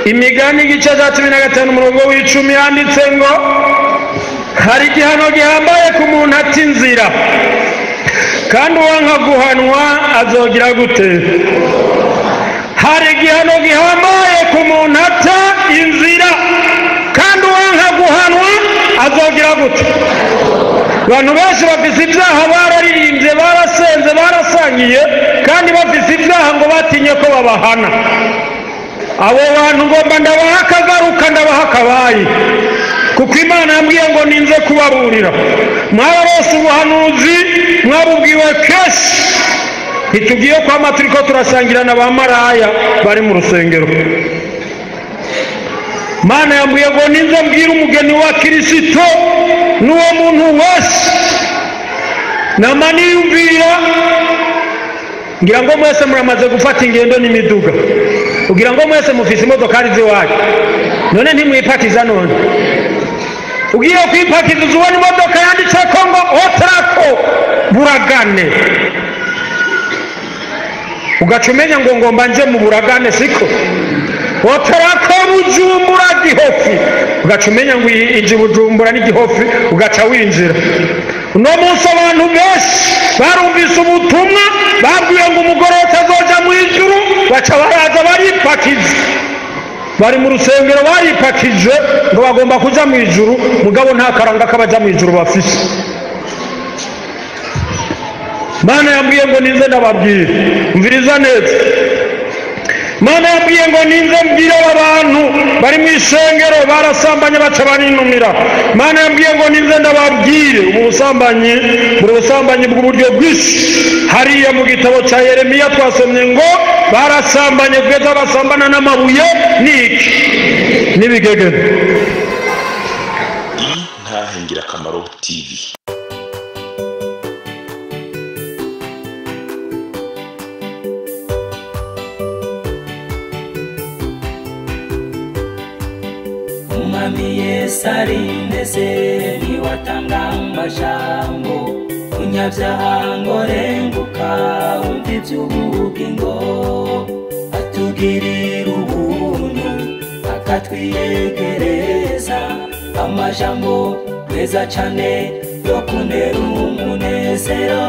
Imigani igice cya 15 umurongo w'icumi yanditse ngo hari igihano gihambaye ku muntu ata inzira, kandi uwanka guhanwa azogira gute? Hari igihano gihambaye ku muntu ata inzira, kandi uwanka guhanwa azogira gute? Abantu benshi bafise ibyaha, bararirimbye, barasenze, barasangiye, kandi bafise ibyaha ngo batinye ko babahana. Abo bantu ngomba ndabaha akagaruka, ndabaha akabaye, kuko Imana yambwiye ngo ninze kubaburira. Mwararose ubuhanuzi, mwabubwiwe kenshi. Ntitugiye kwama turiko turasangira na ba maraya bari mu rusengero. Mana yambwiye ngo ninze mbwire umugeni wa Kirisito n'uwo muntu wese. Nama niyumvira, ngira ngo mwese muramaze gufata ingendo n'imiduga, ugira ngo mwese mufise imodokari ziwanyu, none ntimwipakiza? None ugiye kwipakiza uzubona imodoka yanditseko ngo Otrako Buragane, ugaca umenya ngo ngomba nje mu Buragane, siko? Otrako Bujumbura Gihofi, ugaca umenya ngo inji Bujumbura n'igihofi, ugaca winjira. Uno munsi abantu benshi barumvise ubutumwa, babwiwe ngo umugore utazoja mu ijuru, baca baraza baripakiza, bari mu rusengero baripakije ngo bagomba kuja mu ijuru, mugabo nta karanga k'abaja mu ijuru bafise. Mana yambwiye ngo ninze ndababwire, umviriza neza. Mana yambwiye ngo ninze mbwire abantu bari mu isengero barasambanye baca barinumira. Mana yambwiye ngo ninze ndababwire ubu busambanyi, buri busambanyi bw'uburyo bwinshi. Hariya mu gitabo cya Yeremiya twasomye ngo barasambanye kugeza basambana n'amabuye n'iki n'ibigegene. Intahe Ngirakamaro TV. Umwami Yesu arindeze, niwatanga amajambo, unyabyaha ngo renguka wumve iby'ubugingo, atugirira ubuntu akatwiyegereza amajambo meza cane yo kuntera umunezero.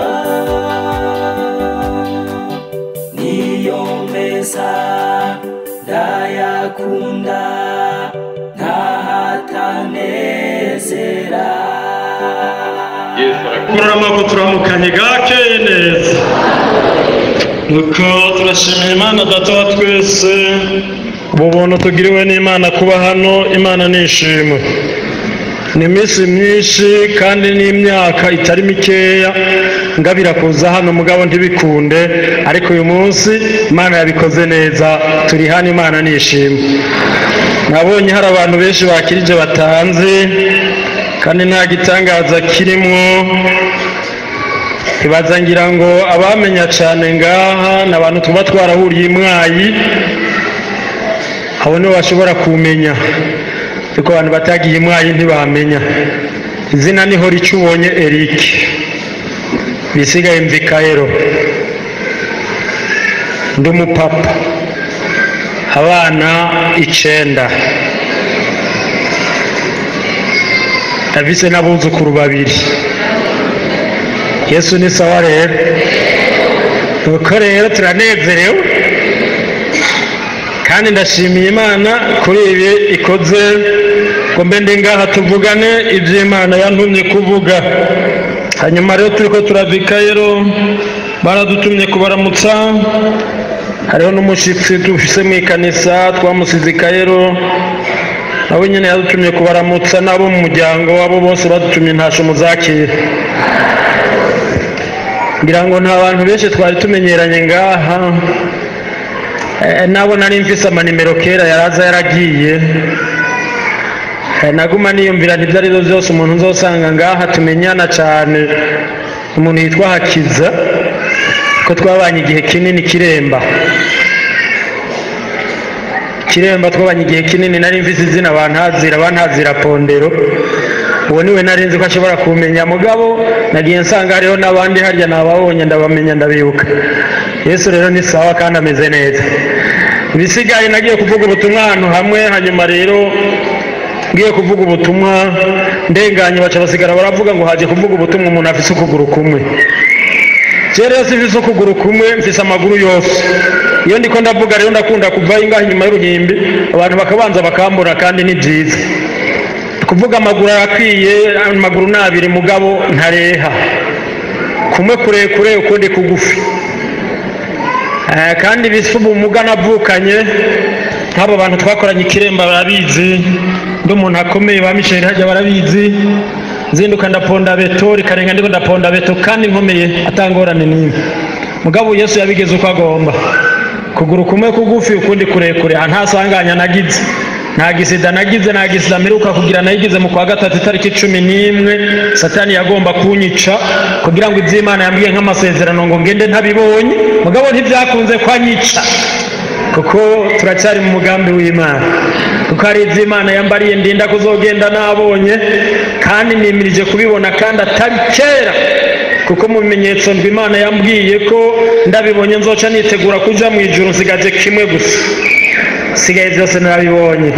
Niyo meza ndayakunda ntahatanezera. Kurama turamukanye gakeye neza, nuko turashimira Imana Data wa twese ubu buntu tugiriwe n'Imana kuba hano. Imana nishimwe. Ni iminsi myinshi kandi n'imyaka itari mikeya ngabira kuza hano, mugabo ntibikunde, ariko uyu munsi Imana yabikoze neza, turi hano, Imana nishimwe. Nabonye hari abantu benshi bakirije batanze, kandi nta gitangaza kirimwo. Ibaza ngira ngo abamenya cyane ngaha ni abantu tuba twarahuriye imwayi, abo nibo bashobora kumenya, ariko abantu batagiye imwayi ntibamenya. Izina niho rica ubonye Eric, bisigaye Mvikaero, ndi umupapa, abana 9, ndafise n'abuzukuru 2. Yesu ni sawa rero, nuko rero turanezerewe kandi ndashimiye Imana kuri ibi ikoze, ngo mbe ndi ngaha tuvugane iby'Imana yantumye kuvuga. Hanyuma rero turiko turava i Kayero, baradutumye kubaramutsa. Hariho n'umushitsi dufise mu ikanisa twamusize i Kayero, nabo nyene yadutumye kubaramutsa, n'abo mu muryango wabo bose badutumye ntasho muzakira. Ngira ngo nta bantu benshi twari tumenyeranye ngaha, nabo nari mfise amanimero kera yaraza yaragiye. Naguma niyumvira ntibyo ari byo byose umuntu nzosanga ngaha tumenyana cyane, umuntu yitwa Hakiza, ko twabanye igihe kinini Kiremba. Kiremba twabanye igihe kinini, nari mfise izina bantazira Pondero, uwo niwe nari nzi ko ashobora kumenya, mugabo nagiye nsanga hariho n'abandi harya nababonye ndabamenya ndabibuka. Yesu rero ni sawa kandi ameze neza. Ibisigaye nagiye kuvuga ubutumwa ahantu hamwe, hanyuma rero ngiye kuvuga ubutumwa ndenganye baca basigara baravuga ngo haje kuvuga ubutumwa umuntu afise ukuguru kumwe. Rero sifise ukuguru kumwe, mfise amaguru yose. Iyo ndiko ndavuga rero ndakunda kuva ingaho inyuma y'uruhimbi, abantu bakabanza bakambura, kandi ni byiza. Kuvuga amaguru arakwiye, amaguru ni abiri mugabo ntareha, kumwe kurekure ukundi kugufi. Kandi bise ubumuga navukanye, nk'abo bantu twakoranye ikiremba barabizi, ndi umuntu akomeye ba Michel hajya barabizi. Nzinduka ndaponda beto rikarenga, ndiko ndaponda beto kandi nkomeye atangorane n'imwe. Mugabo Yesu yabigeze uko agomba, kuguru kumwe kugufi ukundi kurekure. Nta sanganya nagize, nta gisida nagize, nta gisida mperuka kugira nayigize mu kwa gatatu itariki 11. Satani yagomba kunyica kugira ngo iby'Imana yambwiye nk'amasezerano ngo ngende ntabibonye, mugabo ntibyakunze kwanyica kuko turacyari mu mugambi w'Imana, kuko hari iby'Imana yambariye ndinda kuzogenda nabonye, kandi nimirije kubibona kandi atari kera, kuko mu bimenyetso ndwi Imana yambwiye ko ndabibonye nzoca nitegura kuja mu ijuru, nsigaje kimwe gusa, sigaye byose narabibonye,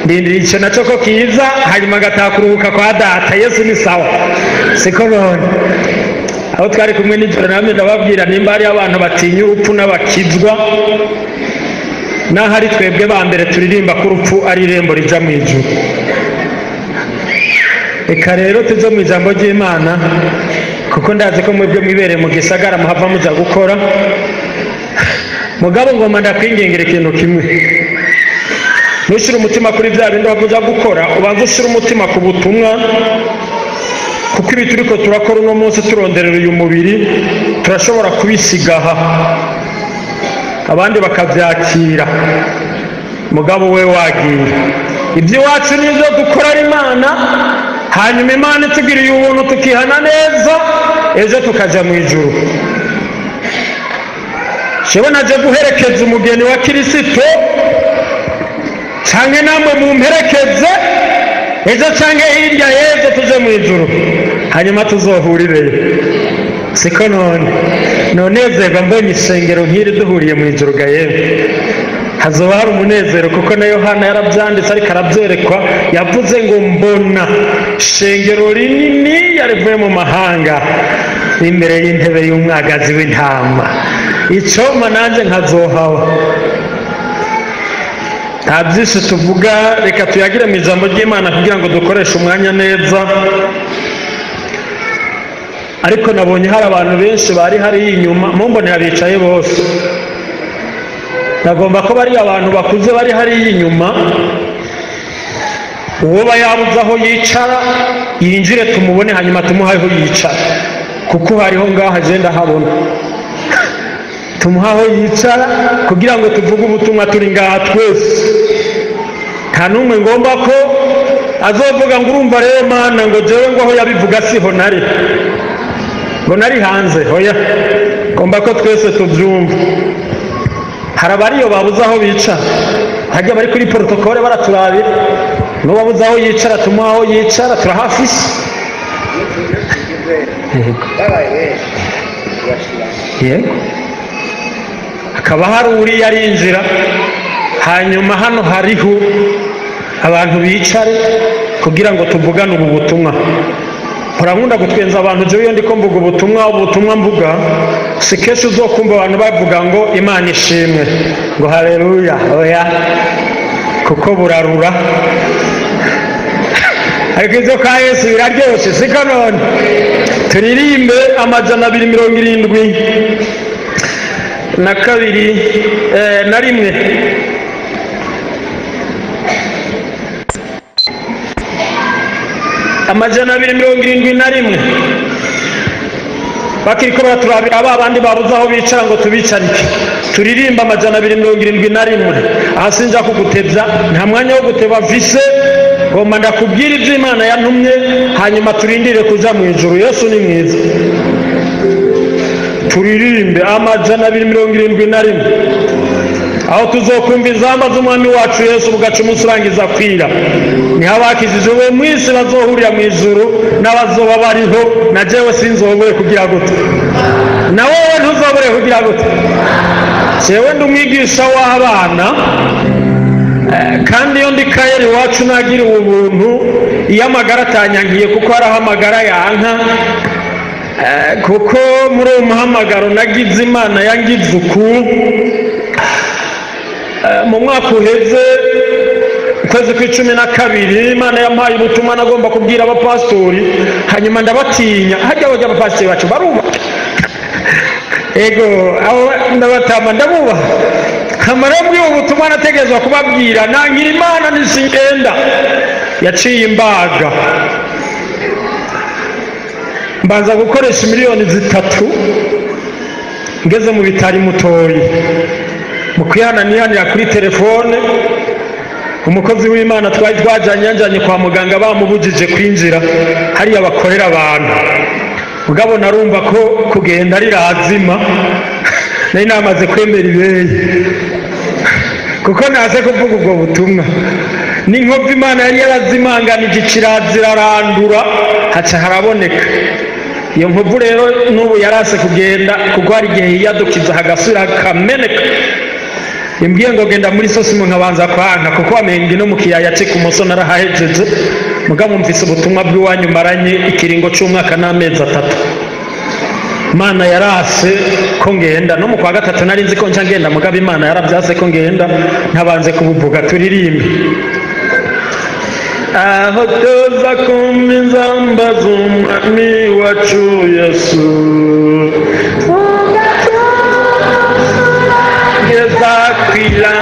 ndindira icyo nacyo ko kiza, hanyuma ngataha kuruhuka kwa data. Yesu ni sawa, siko none. Aho twari kumwe nijoro namwe ndababwira nimba hari abantu batinya urupfu n'abakizwa, naho ari twebwe ba mbere turirimba ko urupfu ari irembo rija mu ijuru. Reka rero tuze mu ijambo ry'Imana, kuko ndazi ko mwebwe mwibereye mu gisagara muhava muja gukora. Mugabo ngoma ndakwingingira ikintu kimwe, ntushire umutima kuri bya bindi wavuja gukora, ubanze ushire umutima ku butumwa, kuko ibi turiko turakora uno munsi turonderera uyu mubiri turashobora kubisigaha abandi bakabyakira, mugabo we wagiye. Iby'iwacu nibyo dukora Imana, hanyuma Imana itugiriye ubuntu tukihana neza, ejo tukaja mu ijuru. Jewe naje guherekeza umugeni wa Kirisito, canke namwe mumperekeze ejo canke hirya y'ejo tuje mu ijuru, hanyuma tuzohurireyo. Siko none nonezerwa mbonye isengero nk'iri duhuriye mu ijuru ga yewe, hazoba hari umunezero, kuko na Yohana yarabyanditse ariko arabyerekwa, yavuze ngo mbona ishengero rinini yarivuye mu mahanga imbere y'intebe y'umwagazi w'intama, icoma nanjye nkazohawa. Nta byinshi tuvuga, reka tuyagire mu ijambo ry'Imana kugira ngo dukoreshe umwanya neza. Ariko nabonye hari abantu benshi bari hari inyuma, mumbonera bicaye bose. Nagomba ko bari abantu bakuze bari hari inyuma, uwo bayabuze aho yicara yinjire tumubone, hanyuma tumuhe aho yicara, kuko hariho ngaha je ndahabona. Tumuhe aho yicara kugira ngo tuvuge ubutumwa turi ngaha twese. Nta n'umwe ngomba ko azovuga ngo urumva rero Mana ngo jewe ngo aho yabivuga siho nari, ngo nari hanze. Hoya, ngomba ko twese tubyumva. Hari abariyo babuze aho bicara, hajya bari kuri protokole baraturabira, n'uwabuze aho yicara tumuha aho yicara, turahafise. Yego, hakaba hari uriya arinjira, hanyuma hano hariho abantu bicare kugira ngo tuvugane ubu butumwa. Nkunda gutwenza abantu jewe iyo ndiko mvuga ubutumwa, ubutumwa mvuga si kenshi uzokumva abantu bavuga ngo Imana ishimwe, ngo haleluya, oya, kuko burarura. Ariko ibyo kwa Yesu biraryoshe, siko none. Turirimbe 272 na 1. 271. Bakiriko baraturabira aba bandi babuze aho bicara ngo tubicarike. Turirimba 271. Aha sinja kugutebya, nta mwanya wo guteba mfise, ngomba ndakubwira ibyo Imana yantumye, hanyuma turindire kuja mu ijuru. Yesu ni mwiza. Turirimbe 271. Aho tuzokumva inzamba z'umwami wacu Yesu bugaca umunsi urangiza kwira, niho abakijije bo mw'isi bazohurira mu ijuru, n'abazoba bariho, na jewe sinzobure kugira gute, na wowe ntuzobure kugira gute. Jewe ndi umwigisha w'abana, kandi iyo ndi kayeri iwacu nagiriwe ubuntu, iyo amagara atanyankiye kuko hariho amagara yanka, kuko muri uwo muhamagaro nagize Imana yangize uku. Mu mwaka uheze ukwezi kw'icumi na kabiri Imana yampaye ubutumwa nagomba kubwira abapasitori, hanyuma ndabatinya. Hajya bajya abapasitori bacu baruba, ego abo ndabatama ndabubaha. Kamara mbwiye ubutumwa nategerezwa kubabwira, nangira Imana nisingenda yaciye imbaga, mbanza gukoresha 3 miliyoni ngeze mu bitari mutoyi mu kwihananihanira kuri telefone. Umukozi w'Imana twari twajanye yanjanye kwa muganga, bamubujije kwinjira hariya bakorera abantu. Mugabo narumva ko kugenda ari razima, nari namaze kwemera ibeye kuko naze kuvuga ubwo butumwa. N'inkovu Imana yari yarazimanganije ikirazira arandura, haca haraboneka iyo nkovu. Rero n'ubu yarase kugenda kuko hari igihe yiyadukiza hagasubira hakameneka. Imbwiye ngo genda muri sosimu nkabanza kwanka, kuko wamenga no mu kiyaya ce ku muso narahahejeje. Mugabo mvise ubutumwa bw'iwanyu maranye ikiringo c'umwaka n'amezi 3, Imana yarase ko ngenda. No mu kwa gatatu nari nzi ko nca ngenda, mugabo Imana yaravyase ko ngenda ntabanze kubuvuga. Turirimbe aho tuza kumva inzamba z'umwami wacu Yesu kwila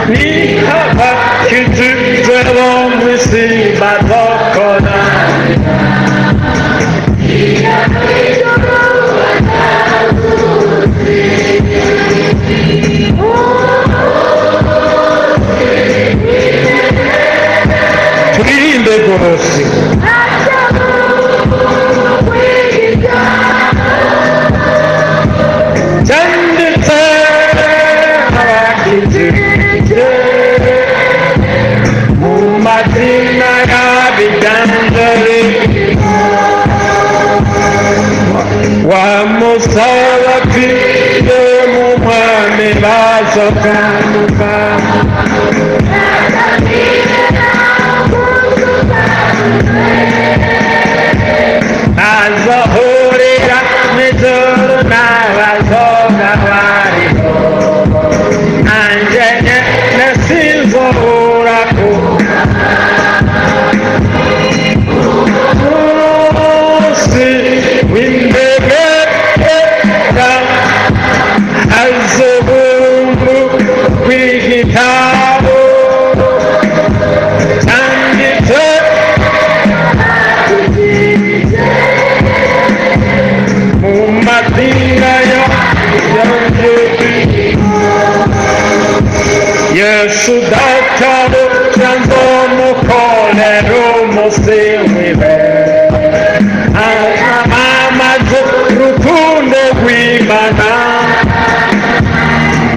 ni haba kijije bo mw'isi bazokora. Turirimbe rwose. Cyanditse abakijije mu mazina y'abiganje wa musaba pfire mu mwami bazokamuka. Azahurira mw'ijuru n'abazoga bariho, nanje nyene sinzobura ku munsi w'imbegera azobumbu kw'igitabo cyanditse mu mazina ya Yesu data nzomukorera umunsi wiwe amaze urukundo rw'Imana,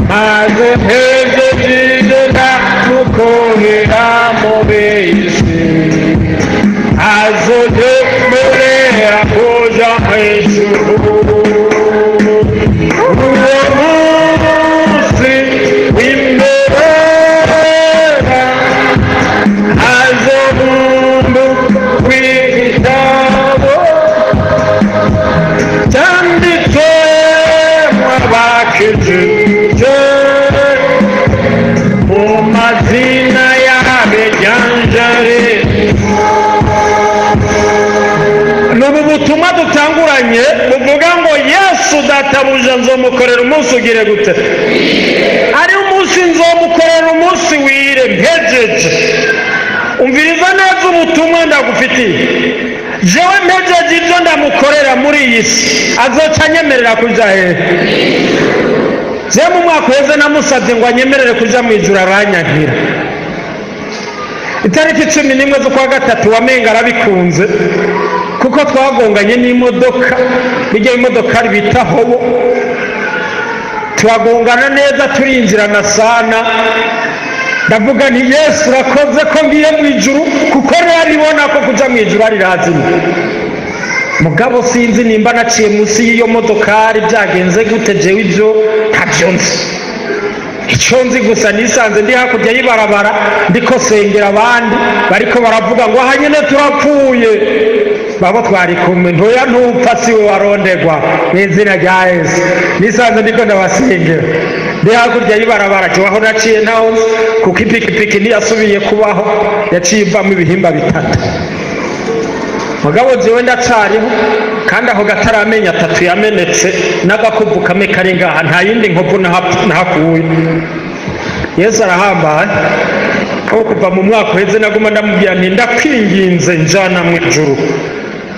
maze mpejeje ndamukorera mu bisi azogemurera kuja mw'ijuru. Uwo munsi w'imberera azobumbu kw'igitabo cyanditsemo abakijije mu mazina y'abejanjare. Ni ubu butumwa dutanguranye buvuga ngo Yesu databuja nzomukorera umunsi ugire gute? Ari umunsi nzomukorera umunsi wire mpejeje. Umviriza neza ubutumwa ndagufitiye. Jewe mpejeje ibyo ndamukorera muri iyi si, azoca anyemerera kuja hehe? Jewe mu mwaka uheze namusabye ngo anyemerere kuja mu ijuru, aranyankira. Itariki 11 z'ukwa gatatu wamenga arabikunze, kuko twagonganye n'imodoka, bijya imodoka bita hobo, turagongana neza turinjirana sana. Ndavuga nti Yesu urakoze ko ngiye mu ijuru, kuko rero aribona ko kuja mu ijuru ari lazima. Mugabo sinzi nimba naciye munsi y'iyo modokari byagenze gute, jewe ibyo ntabyo nzi. Icyo nzi gusa nisanze ndi hakurya y'ibarabara, ndiko sengera abandi bariko baravuga ngo aha nyine turapfuye. Babo twari kumwe, ntoya ntupfa siwe warondegwa mu izina rya Yesu. Nisanze ndiko ndabasengera ndi hakurya y'ibarabara, jewe aho naciye ntaho nzi, kuko ipikipiki ntiyasubiye kubaho, yaciye ivamo ibihimba bitatu. Mugabo jewe ndacariho, kandi aho gataramenya atatu yamenetse n'agakuvu kamwe kari ngaha, nta yindi nkovu nahakuye. Yesu arahambaye. Aho kuva mu mwaka uheze naguma ndamubwira nti ndakwinginze njana mu ijuru,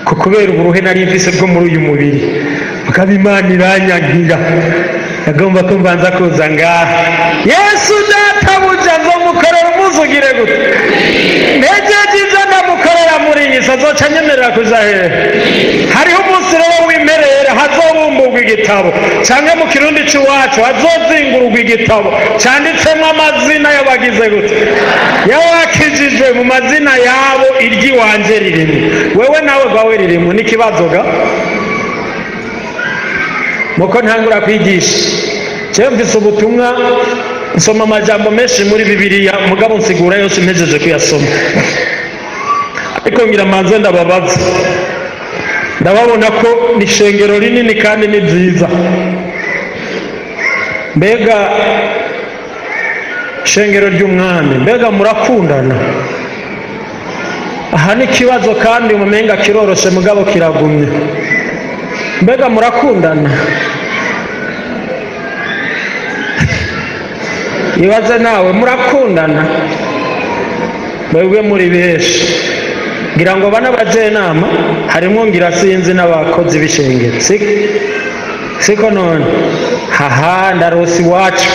ko kubera uburuhe nari mfise bwo muri uyu mubiri. Mugabo Imana iranyankira, agomba ko mbanza kuza ngaha. Yesu databuja nzomukorera umunsi ugire gute? Ntegereje ibyo ndamukorera muri iyi si, azoca anyemerera kuja hehe? Hariho umunsi rero w'imperera hazobumburwa igitabo, canke mu kirundi c'iwacu hazozingururwa igitabo canditsemwo amazina y'abagize gute, y'abakijijwe mu mazina yabo, iry'iwanje ririmo, wewe nawe rwawe ririmo. N'ikibazo ga muko ntangura kwigisha, jewe mfise ubutumwa, nsoma amajambo menshi muri Bibiliya, mugabo nsigura yose mpejeje kuyasoma. Ariko ngira manze ndababaza, ndababona ko ni ishengero rinini kandi ni byiza. Mbega ishengero ry'umwami, mbega murakundana? Aha ni ikibazo kandi umenga kiroroshe, mugabo kiragumye. Mbega murakundana? Ibaze nawe, murakundana? Mwebwe muri benshi, ngira ngo bana bajenama harimo, ngira sinzi n'abakozi b'ishengero, siko none haha ndarosi iwacu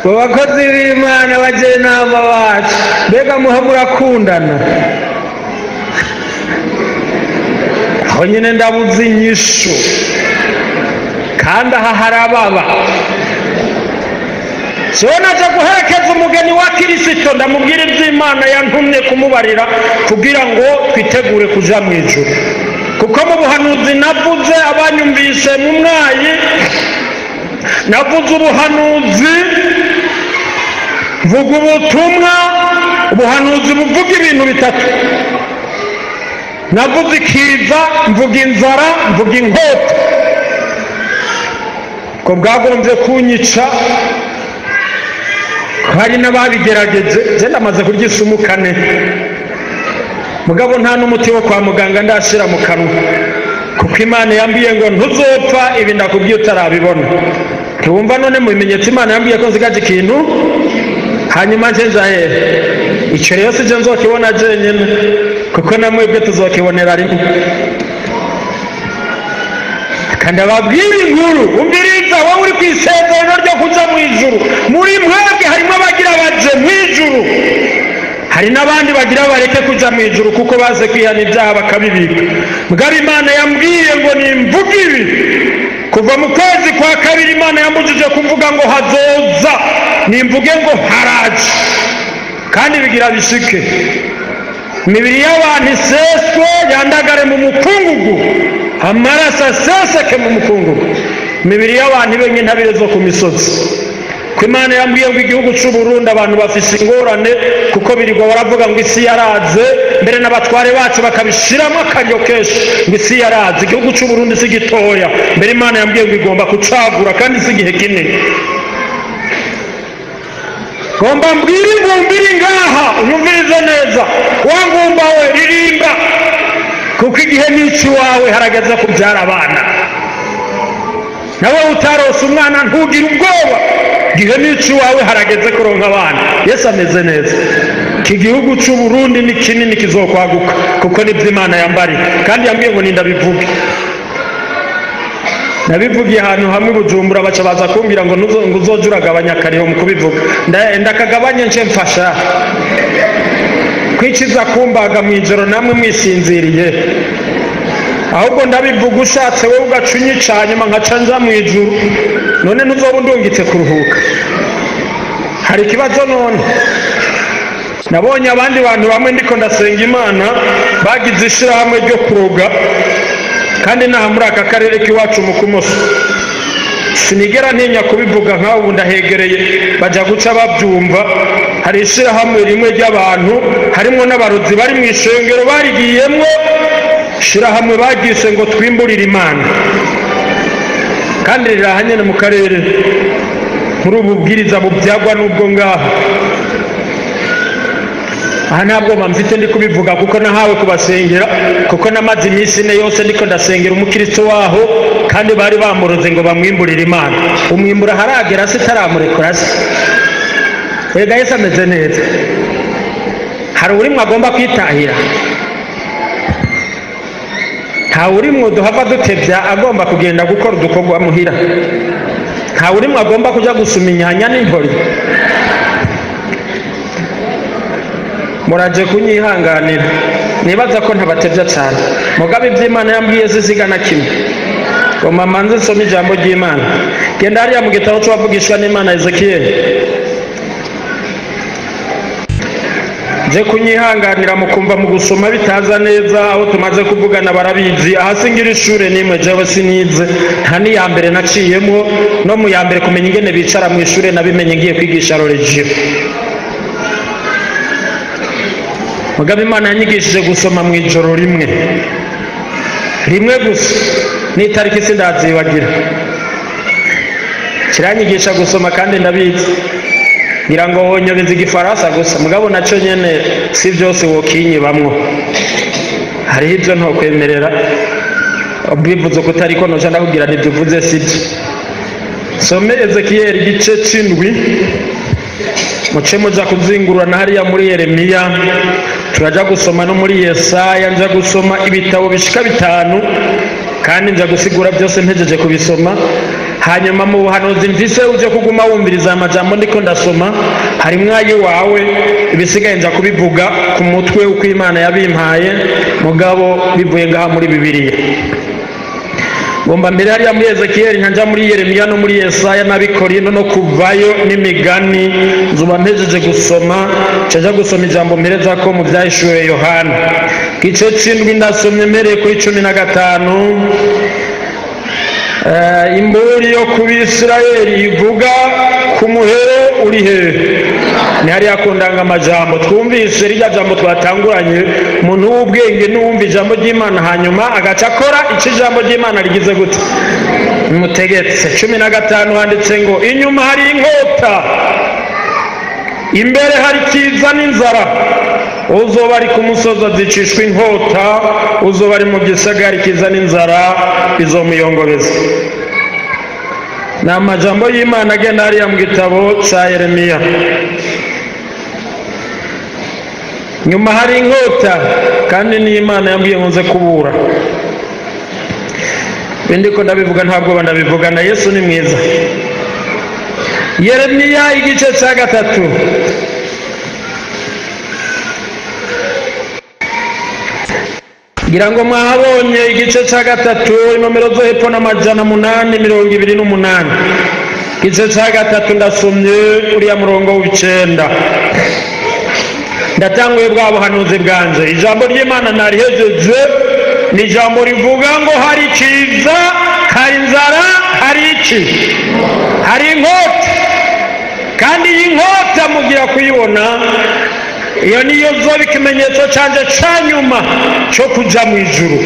mu bakozi b'Imana bajenama bacu. Mbega muha murakundana? Aho nyine ndabuze inyishu, kandi aha harababa. Jewe naje guherekeza umugeni wa Kirisito, ndamubwira iby'Imana yantumye kumubarira kugira ngo twitegure kuja mu ijuru. Kuko mu buhanuzi navuze, abanyumvise mu mwayi, navuze ubuhanuzi, mvuga ubutumwa, ubuhanuzi buvuga ibintu bitatu. Navuze ikiza, mvuga inzara, mvuga inkota. Ko bwagombye kunyica, hari n'ababigerageje. Je ndamaze kurya isumu kane, mugabo nta n'umuti wo kwa muganga ndashira mu kanwa, kuko Imana yambwiye ngo ntuzopfa ibi ndakubwiye utarabibona. Ntiwumva none mu bimenyetso Imana yambwiye ko nsigaje ikintu, hanyuma nje nja hehe? Icyo rero sije nzokibona jenyine, kuko na mwebwe tuzokibonera rimwe. Kandi ababwira inkuru, umviriza wowe uri ku isezerano ryo kuja mu ijuru. Muri mwebwe harimo abagira baje mu ijuru, hari n'abandi bagira bareke kuja mu ijuru kuko baze kwihana ibyaha bakabibika. Mugabo Imana yambwiye ngo nimvuge ibi. Kuva mu kwezi kwa kabiri Imana yambujije kuvuga ngo hazoza, nimvuge ngo haraje, kandi bigira bishike. Imibiri y'abantu iseswe yandagare mu mukungugu, amaraso aseseke mu mukungugu, imibiri y'abantu ibe nk'intabire zo ku misozi. Ko Imana yambwiye ngo igihugu cy'u Burundi abantu bafise ingorane, kuko birirwa baravuga ngo isi yaraze, mbere n'abatware bacu bakabishiramo akaryo kenshi ngo isi yaraze. Igihugu cy'u Burundi si gitoya, mbere Imana yambwiye ngo igomba kucagura kandi si igihe kinini. Ngomba mbwire ingumba iri ngaha, unyumvirize neza, wa ngumba we ririmba, kuko igihe n'iki wawe harageze kubyara abana. Nawe utarose umwana ntugire ubwoba, igihe n'iki wawe harageze kuronka abana. Yesu ameze neza. Iki gihugu cy'u Burundi ni kinini kizokwaguka, kuko nibyo Imana yambariye, kandi yambwiye ngo nindabivuge. Nabivugiye ahantu hamwe Bujumbura, baca baza kumbwira ngo uzoje uragabanya akariho mu kubivuga. Ndakagabanye nce mfasha kwikiza kumbaga mu ijoro namwe mwisinziriye. Ahubwo ndabivuga ushatse wowe ugaca unyica, hanyuma nkaca nja mu ijuru. None ntuzoba undungitse kuruhuka? Hari ikibazo none? Nabonye abandi bantu bamwe ndiko ndasenga Imana, bagize ishirahamwe ryo kuroga, kandi naha muri aka karere k'iwacu mu Kumoso. Sinigera ntinya kubivuga, nkaho ubu ndahegereye bajya guca babyumva. Hari ishirahamwe rimwe ry'abantu harimo n'abarozi bari mu ishengero barigiyemwo, ishirahamwe bagise ngo twimburire Imana, kandi riri nyene mu karere muri ubu bwiriza bubyagwa n'ubwo ngaho. Aha ntabwo mfite ndi kubivuga kuko nahawe kubasengera, kuko namaze iminsi ine yose ndiko ndasengera umukristo waho, kandi bari bamuroze ngo bamwimburire Imana. Umwimbura haragera se taramurekura se? Ega Yesu ameze neza. Hari urimwe agomba kwitahira, nta urimwe duhava dutebya agomba kugenda gukora udukorwa muhira, nta urimwe agomba kuja gusuma inyanya n'intori. Muraje kunyihanganira, nibaza ko ntabatevya cyane. Mugabe iby'Imana yambwiye sisigana kimwe. Ngo mama nze nsome ijambo ry'Imana. Genda hariya mu gitabo c'uwavugishwa n'Imana Ezekiel. Nje kunyihanganira mukumva mu gusoma bitaza neza, aho tumaze kuvugana barabizi. Aha singira ishure nimwe, jewe sinize, nta n'iya mbere naciyemwo, no mu ya mbere kumenya ingene bicara mu ishure nabimenye ngiye kwigisha religion. Mugabe Imana yanyigishije gusoma mu ijoro rimwe rimwe gusa, n'itariki sindazibagira. Kiranyigisha gusoma kandi ndabizi, ngira ngo wonyobeza igifaransa gusa, mugabo naco nyene si byose wokinyibamwo, hariho ibyo ntokwemerera. Bivuze ko utariko noca ndakubwira ntibyo uvuze sibyo. Some Ezekiel igice c'indwi, muce muja kuzingurura na hariya muri Yeremiya, turaja gusoma no muri Yesaya. Nja gusoma ibitabo bishika 5, kandi nja gusigura byose mpejeje kubisoma. Hanyuma mu buhanuzi mvise uje kuguma wumviriza amajambo ndiko ndasoma, harimwo ayiwawe, ibisigaye nja kubivuga ku mutwe uko Imana yabimpaye, mugabo bivuye ngaha muri Bibiliya. Ngomba mbere hariya muri Ezekiel, nkanja muri Yeremiya no muri Yesaya n'Abikorino no kuvayo n'imigani. Nzuba mpejeje gusoma, ncaja gusoma ijambo mpereza ko mu Vyahishuwe Yohana igice c'indwi, ndasomye mpereye kuri 15. Imburi yo ku Bisirayeli ivuga ku muhero uri hehe? Ni hariya ku ndangamajambo twumvise rirya jambo twatanguranye. Umuntu w'ubwenge n'uwumva ijambo ry'Imana hanyuma agaca akora ico ijambo ry'Imana rigize gute mutegetse. 15 handitse ngo inyuma hari inkota, imbere hari kiza n'inzara. Uzoba ari ku musozi azicishwa inkota, uzoba ari mu gisagara kiza n'inzara izomuyongobeza. Ni amajambo y'Imana agenda hariya mu gitabo ca Yeremiya. Nyuma hari inkota, kandi ni Imana yambwiye ngo nze kubura. Bindi ko ndabivuga ntabwo bandabivuga, na Yesu ni mwiza. Yeremiya igice ca 3. Ngira ngo mwahabonye igice ca 3, inomero zo hepfo n'828. Igice ca 3 ndasomye uriya murongo w'9. Ndatanguye bwa buhanuzi bwanje. Ijambo ry'Imana narihejeje, ni ijambo rivuga ngo hari ikiza, hari inzara, hari iki, hari inkota. Kandi iyi nkota mugira kuyibona, iyo niyo zoba ikimenyetso canje ca nyuma cyo kuja mu ijuru.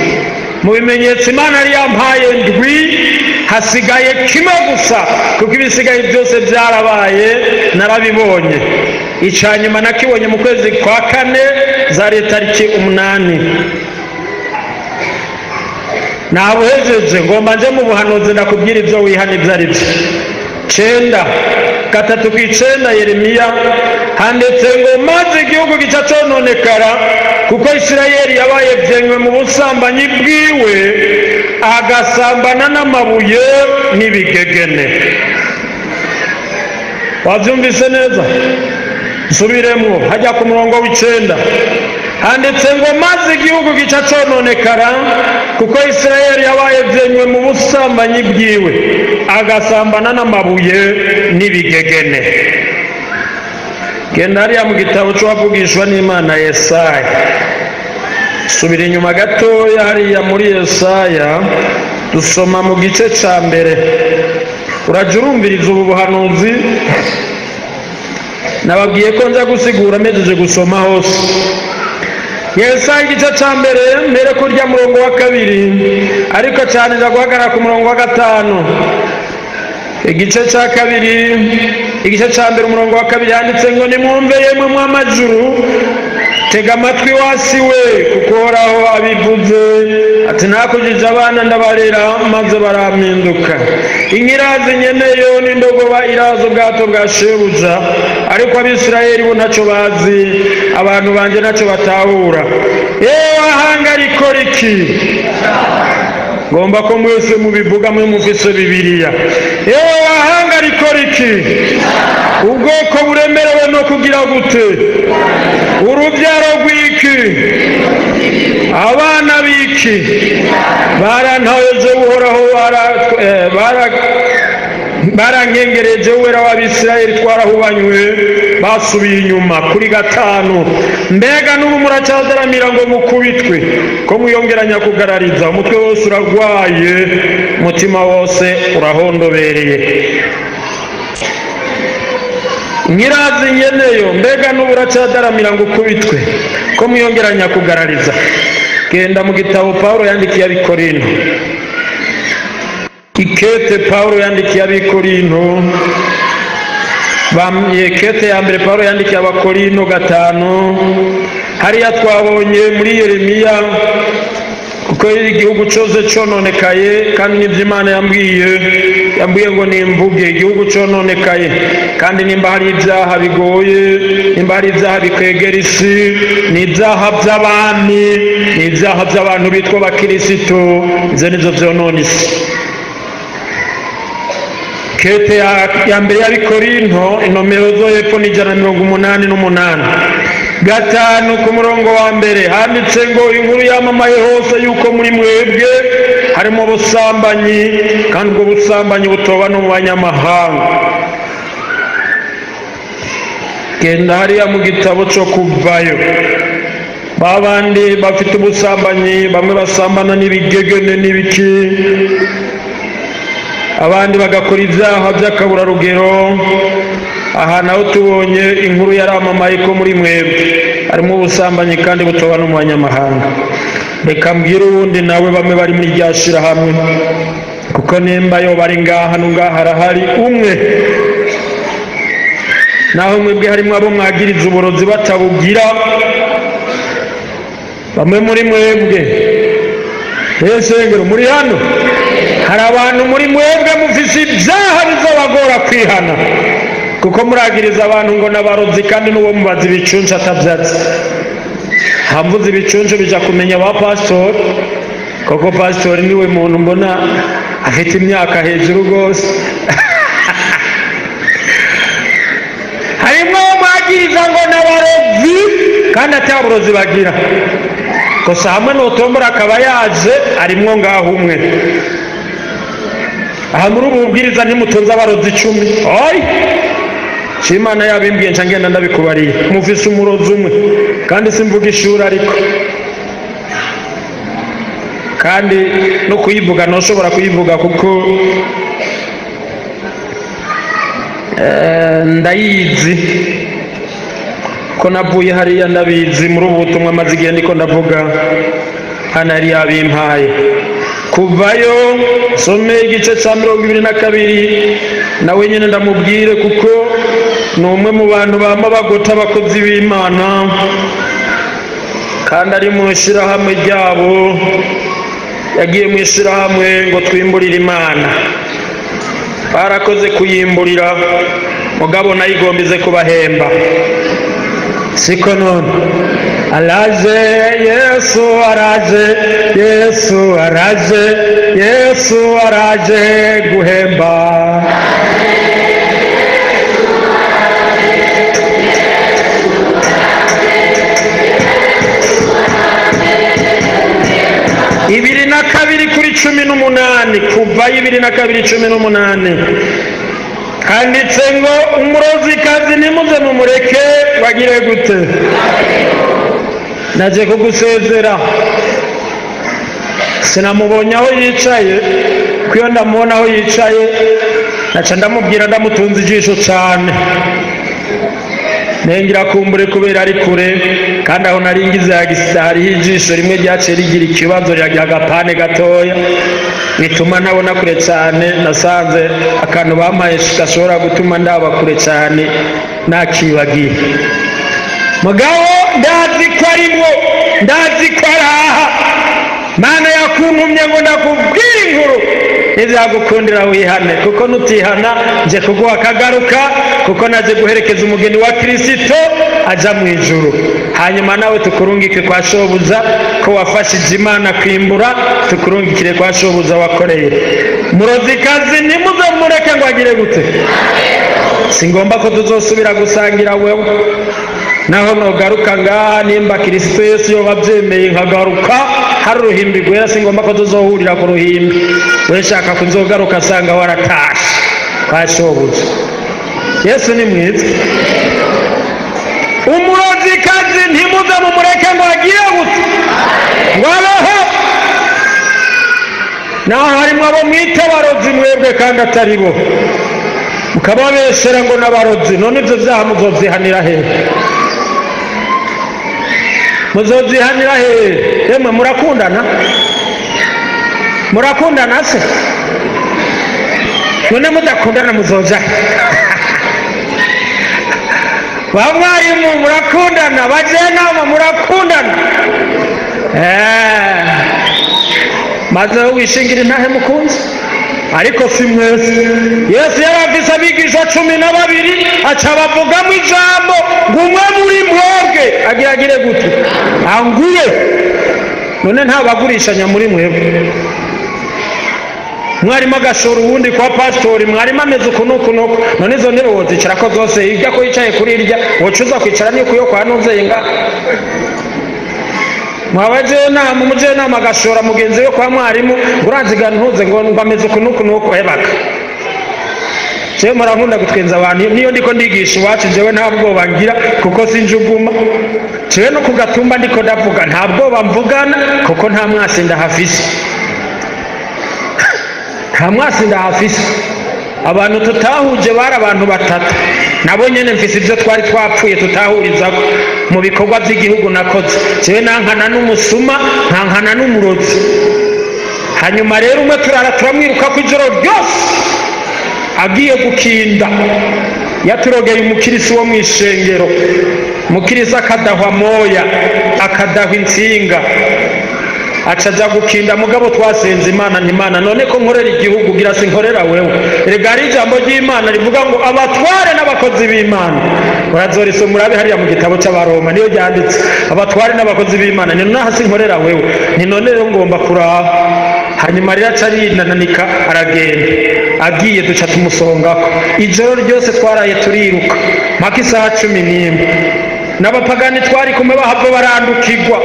Mu bimenyetso Imana yari yampaye ndwi, hasigaye kimwe gusa, kuko ibisigaye byose byarabaye narabibonye. Ica nyuma nakibonye mu kwezi kwa 4, zari tariki 8. Nabuhejeje, ngomba nje mu buhanuzi ndakubwira ibyo wihana ibyo ari byo. 9 3:9 Yeremiya handitse ngo maze igihugu gica cononekara, kuko Isirayeli yabaye byenywe mu busambanyi bwiwe, agasambana n'amabuye n'ibigegene. Wabyumvise neza? Nsubiremwo hajya ku murongo w'9 handitse ngo maze igihugu gica cononekara, kuko Isirayeli yabaye byenywe mu busambanyi bwiwe, agasambana n'amabuye n'ibigegene. Genda hariya mu gitabo c'uwavugishwa n'Imana Yesaya. Subira inyuma gatoya hariya muri Yesaya, dusoma mu gice ca mbere. Uraja urumviriza ubu buhanuzi, nababwiye ko nza gusigura mpejeje gusoma hose. Yesaya igice ca mbere, mbere kurya murongo wa 2, ariko cyane nza guhagarara ku murongo wa 5. Igice ca 2, igice ca mbere umurongo wa 2 handitse ngo: nimwumve yemwe mw'amajuru, tega amatwi wasi we, kuko Uhoraho abivuze ati: nakujije abana ndabarera maze barampinduka. Inkirazi nyeneyo n'indogoba iraza ubwato bwa shebuja, ariko Abisirayeli bo ntacyo bazi, abantu banje ntacyo batahura. Yewe ahanga rikora iki? Ngomba ko mwese mubivuga mwe mufise Bibiliya. Yewe ahanga rikora iki? Ubwoko buremerewe no kugira gute? Urubyaro rw'iki? Abana b'iki? Barantayeje Uhoraho, barankengereje Uwera w'Abisirayeli, twarahubanywe, basubiye inyuma. Kuri 5, mbega n'ubu muracyazaramira ngo mukubitwe, ko mwiyongeranya kugarariza? Umutwe wose uragwaye, umutima wose urahondobereye. Nkirazi nyeneyo, mbega n'ubu uracyadaramira ngo ukubitwe, ko mwiyongeranya kugarariza? Genda mu gitabo Paulo yandikiye ab'Ikorinto, ikete Paulo yandikiye ab'Ikorinto, ikete ya mbere Paulo yandikiye abakorinto 5. Hariya twabonye muri Yeremiya, kuko igihugu cyose cononekaye, kandi n'ibyo Imana yambwiye ngo nimvuge igihugu cononekaye, kandi nimba hari ibyaha bigoye, nimba hari ibyaha bikwegera isi, ni ibyaha by'abami, ni ibyaha by'abantu bitwa abakirisito, ivyo nivyo vyonona isi. Kete ya mbere y'Abikorinto, inomero zo hepfo ni 188. 5 ku murongo wa mbere handitse ngo: inkuru yamamaye hose yuko muri mwebwe harimo ubusambanyi, kandi ubwo busambanyi butoba no mu banyamahanga. Genda hariya mu gitabo cyo Kuvayo, babandi bafite ubusambanyi, bamwe basambana n'ibigegene n'ibiki, abandi bagakora ibyaha by'akaburarugero. Aha naho tubonye inkuru yaramamaye ko muri mwebwe harimo ubusambanyi kandi butoba no mu banyamahanga. Reka mbwire uwundi nawe, bamwe bari muri rya shirahamwe, kuko nimba yo bari ngaha n'ungaha harahari umwe, naho mwebwe harimo abo mwagiriza uburozi batabugira. Bamwe muri mwebwe, esengero muri hano, hari abantu muri mwebwe mufise ibyaha bizobagora kwihana, kuko muragiriza abantu ngo n'abarozi, kandi n'uwo mubaza ibicuncu atavyatsi. Hamvuze ibicuncu bija kumenya ba pastor, koko pastor niwe muntu mbona afite imyaka hejuru gose. Harimo mwagiriza ngo n'abarozi kandi ataburozi bagira. Gusa hamwe n'utombora akaba yaje arimwo ngaho umwe. Aha muri ubu bubwiriza ntimutunze abarozi 10. Oyi! Imana yabimbwiye nca ngenda ndabikubariye. Mufise umurozi umwe, kandi simvuga ishuri ariko, kandi no kuyivuga ntushobora kuyivuga kuko ndayizi, ko navuye hariya ndabizi. Muri ubu butumwa maze igihe ndiko ndavuga, hano yari yabimpaye. Kuvayo some igice ca 22, nawe nyene ndamubwire, kuko ni umwe mu bantu bama bagota abakozi b'Imana, kandi ari mu ishirahamwe ryabo. Yagiye mu ishirahamwe ngo twimburire Imana, barakoze kuyimburira, mugabo nayigombize kubahemba. Siko none araje Yesu, araje Yesu, araje Yesu, araje guhemba. Ibiri na kabiri kuri 18, kuva 22:18 handitse ngo: umurozikazi nimuze mumureke bagire gute? Naje kugusezera. Sinamubonye aho yicaye, kuyo ndamubona aho yicaye naca ndamubwira ndamutunze ijisho cyane. Nengira kumbure kubera ari kure, kandi aho naringize hariho ijisho rimwe ryaciye rigira ikibazo, riragira agapane gatoya bituma ntabona kure cyane. Nasanze akantu bampaye gashobora gutuma ndaba kure cyane nakibagiye. Mugabo ndazi ko arimwo, ndazi ko araha. Mana yakuntumye ngo ndakubwira inkuru, ntibyagukundira wihane, kuko nutihana nje kuguha akagaruka, kuko naje guherekeza umugeni wa Kristo aja mu ijuru. Hanyuma nawe tukurungike kwa shobuza ko wafashije Imana kwimbura, tukurungikire kwa shobuza wakoreye. Murozikazi nimuze mureke ngo agire gute. Singomba ko tuzosubira gusangira wewe. Naho nogaruka ngaha nimba Kristo Yesu yoba abyemeye nkagaruka hari uruhimbi rwera, singomba ko tuzohurira ku ruhimbi. We shaka kuzogaruka asanga waratashe kwa shobuja. Yesu ni mwiza. Umurozikazi ntimuze mumureke ngo agire gute, ngo abeho. Naho harimo abo mwita abarozi mwebwe kandi atari bo, mukababeshera ngo n'abarozi. None ibyo byaha muzovyihanira hehe? Muzovyihanira hehe? Emwe murakundana? Murakundana se? None mudakundana muzoja he? Bamwarimu murakundana, bajenama murakundana. Maze wishingira intahe mukunzi, ariko si mwese. Yesu yarafise abigisha 12, aca abavugamo ijambo ngo umwe muri mwebwe agiragire gute, anguye. None nta bagurishanya muri mwebwe. Mwarimu agashora uwundi kwa pastori, mwarimu ameze uku n'uku n'uku. None izo ntebe wozicarako zose, hirya ko yicaye kuri irya wocuza kwicara niko yo kwa ntuzenga. Mwabajenama, umujenama agashora mugenzi we kwa mwarimu, uranziga ntuze ngo ameze uku n'uku n'uku. Ebaka jewe murankunda gutwenza abantu, niyo ndiko ndigisha iwacu jewe nta bwoba ngira kuko sinjuguma. Jewe no kugatumba ndiko ndavuga nta bwoba mvugana kuko nta mwasi ndahafise. Nta mwasi ndahafise. Abantu tutahuje bari abantu batatu, nabo nyene mfise ivyo twari twapfuye tutahurizako mu bikorwa by'igihugu nakoze. Jewe nankana n'umusuma, nkankana n'umurozi. Hanyuma rero umwe turara turamwiruka ko ijoro ryose agiye gukinda, yaturogeye umukirisi wo mw'ishengero. Umukirisi akadahwa moya, akadahwa intsinga, aca aja gukinda. Mugabo twasenze Imana, nti Imana none ko nkorera igihugu gira sinkorera wewe. Erega hari ijambo ry'Imana rivuga ngo abatware n'abakozi b'Imana. Urazorisoma urabe hariya mu gitabo c'Abaroma niyo ryanditse, abatware n'abakozi b'Imana. Ni none sinkorera wewe, ni none rero ngomba kuraba. Hanyuma rero aca arinananika aragenda, agiye duca tumusongako. Ijoro ryose twaraye turiruka mpaka isaha 11, n'abapagani twari kumwe bahava barandukirwa.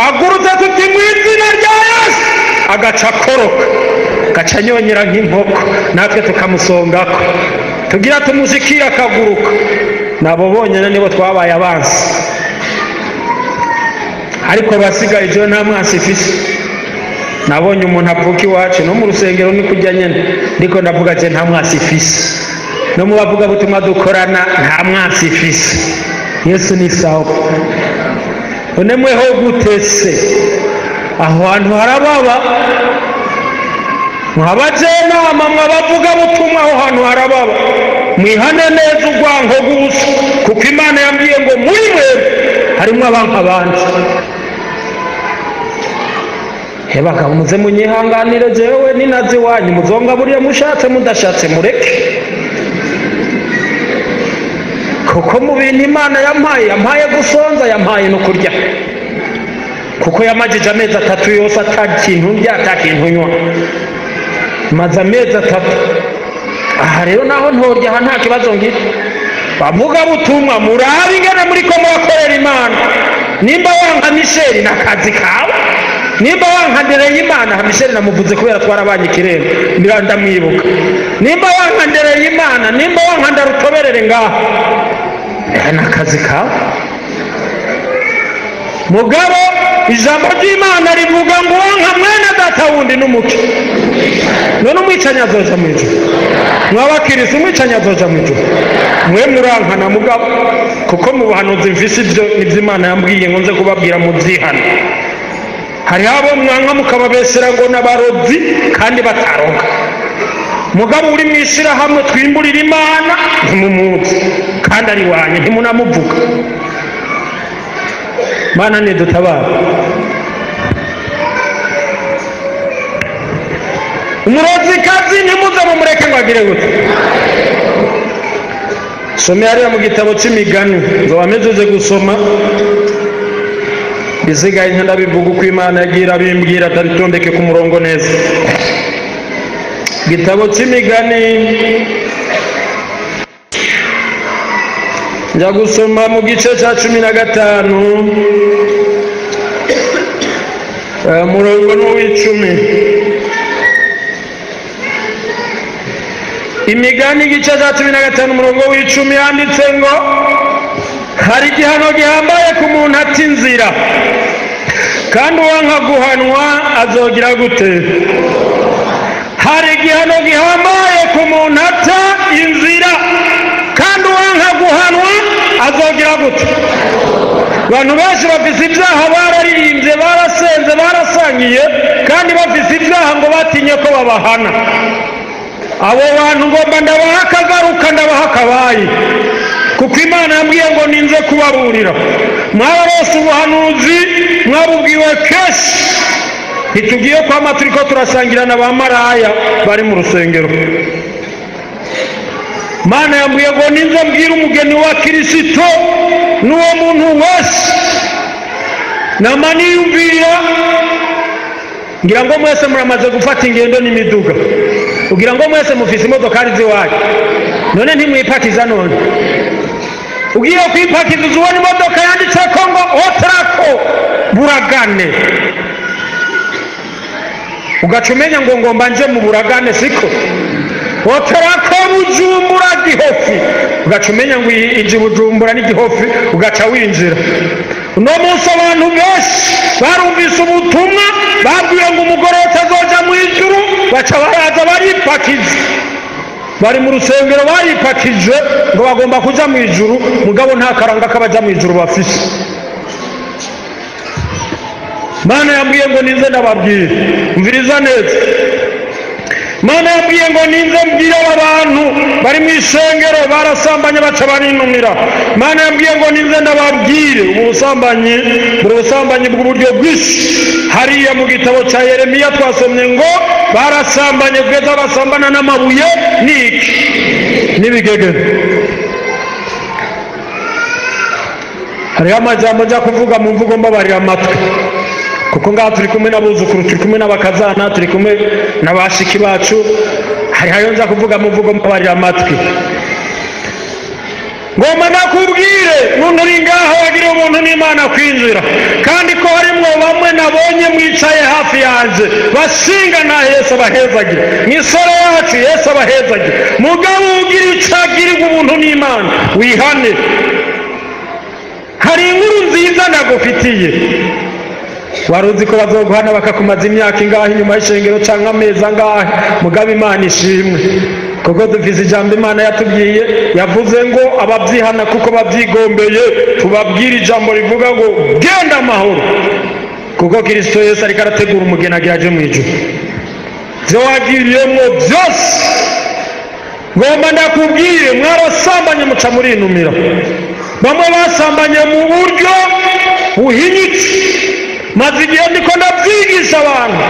Agurutse tuti mu izina rya Yesu, agaca akoroka, agaca anyonyera nk'inkoko, natwe tukamusongako tugira tumushikira akaguruka. Nabo bonyene nibo twabaye abansi, ariko basigaye jewe nta mwansi mfise. Nabonye umuntu avuka iwacu no mu rusengero ni kujya nyene, ndiko ndavuga je nta mwansi mfise. No mu bavuga butumwa dukorana nta mwansi mfise. Yesu ni sawa. None mweho gute se? Aho hantu harababa. Mwabajenama, mwabavuga butumwa, aho hantu harababa. Mwihane neza urwanko gusa, kuko Imana yambwiye ngo muri mwebwe harimo abanka abandi. Hebaka muze munyihanganire, jewe ninazi wanyu muzonga buriya mushatse mudashatse mureke. Kuko mu bintu Imana yampaye, yampaye gusonza, yampaye no kurya. Kuko yamajije amezi 3 yose atakintu ndya, atakintu nywa. Maze amezi 3. Aha rero naho ntorya, aha nta kibazo ngira. Bavuga butumwa murabe ingene muri ko murakorera Imana. Nimba wanka Michel nakazi kawe, nimba wanka ndereye Imana, Michel namuvuze kubera twarabanye ikiremba, ndamwibuka. Nimba wanka ndereye Imana, nimba wanka ndarutoberere ngaha, nakazi kawe. Mugabo ijambo ry'Imana rivuga ngo nka mwene data wundi n'umuke. None umwicanyi azoja mu ijuru? Mwabakirisi umwicanyi azoja mu ijuru? Mwe murankana mugabo, kuko mu buhanuzi mfise ibyo Imana yambwiye ngo nze kubabwira mubyihana. Hari abo mwanka mukababesera ngo n'abarozi kandi bataroga. Mugabo uri mu ishyirahamwe twimburira Imana ntimumuzi kandi ari wanyu ntimunamuvuga. Mana nidutabara. Umurozikazi ntimuze mumureke ngo agire gute. Some hariya mu gitabo cy'imigani nzoba mpejeje gusoma bisigaye ndabivuga uko Imana yagiye irabimbwira atabitondeke ku murongo neza. Gitabo cy'imigani njya gusoma mu gice cya 15 umurongo n'uw'icumi. Imigani igice cya 15 umurongo w'icumi yanditse ngo hari igihano gihambaye ku muntu ata inzira, kandi uwanka guhanwa azogira gute? Hari igihano gihambaye ku muntu ata inzira, kandi uwanka guhanwa azogira gute? Abantu benshi bafise ibyaha, bararirimbye, barasenze, barasangiye, kandi bafise ibyaha ngo batinye ko babahana. Abo bantu ngomba ndabaha akagaruka, ndabaha akabaye, kuko Imana yambwiye ngo ninze kubaburira. Mwararose ubuhanuzi, mwabubwiwe kenshi. Ntitugiye kwama turiko turasangira na ba maraya bari mu rusengero. Mana yambwiye ngo ninze mbwira umugeni wa Kirisito n'uwo muntu wese. Nama niyumvira ngira ngo mwese muramaze gufata ingendo n'imiduga, ugira ngo mwese mufise imodokari ziwanyu, none ntimwipakiza. None ugiye kwipakiza uzubona imodoka yanditseko ngo Otrako Buragane, ugaca umenya ngo ngomba nje mu Buragane, siko? Otrako Bujumbura Gihofi, ugaca umenya ngo inji Bujumbura ni Gihofi, ugaca winjira. Uno munsi abantu benshi barumvise ubutumwa, babwiwe ngo umugore utazoja mu ijuru, baca baraza baripakiza. Bari mu rusengero baripakije ngo bagomba kuja mu ijuru, mugabo nta karanga k'abaja mu ijuru bafise. Mana yambwiye ngo ninze ndababwira, umviriza neza. Mana yambwiye ngo ninze mbwire abantu bari mu isengero barasambanye baca barinumira. Mana yambwiye ngo ninze ndababwire ubu busambanyi, buri busambanyi bw'uburyo bwinshi. Hariya mu gitabo cya Yeremiya twasomye ngo barasambanye kugeza basambana n'amabuye n'iki n'ibigegere. Hariho amajambo njya kuvuga mu mvugo mbabarira amatwi, kuko ngaha turi kumwe n'abuzukuru, turi kumwe n'abakazana, turi kumwe n'abashiki bacu. Hariho nza kuvuga mu mvugo mbabarira amatwi. Ngomba nakubwire muntu uri ngaho wagiriye ubuntu n'Imana kwinjira, kandi ko harimwo bamwe nabonye mwicaye hafi yanje bashinga na Yesu abahezagira, mw'isoro yacu Yesu abahezagira. Mugabo ugira ico agirirwa ubuntu n'Imana wihane. Hari inkuru nziza ndagufitiye. Wari uzi ko bazoguhana bakakumaza imyaka ingahe inyuma y'ishengero canke amezi angahe? Mugabo Imana ishimwe, kuko dufise ijambo Imana yatubwiye, yavuze ngo ababyihana kuko babyigombeye tubabwira ijambo rivuga ngo genda amahoro, kuko Kristo Yesu ariko arategura umugeni agira aje mu ijuru. Ivyo wagiriyemwo byose ngomba ndakubwire, mwarasambanye muca murinumira. Bamwe basambanye mu buryo buhinyitse. Maze igihe ndiko ndabyigisha abantu,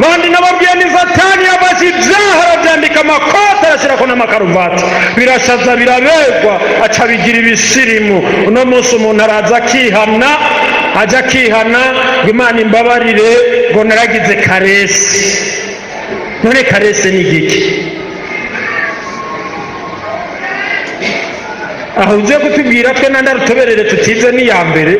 bandi nababwiye ni Satani yafashe ibyaha arabyandika amakoti arashyirako n'amakaruvati, birashaza biraberwa, aca bigira ibisirimu. Uno munsi umuntu araza akihana, aja akihana ngo Imana imbabarire ngo naragize karesi. None karesi ni igiki? Aho ugiye kutubwira twe nanda rutoberere tutize ni ya mbere.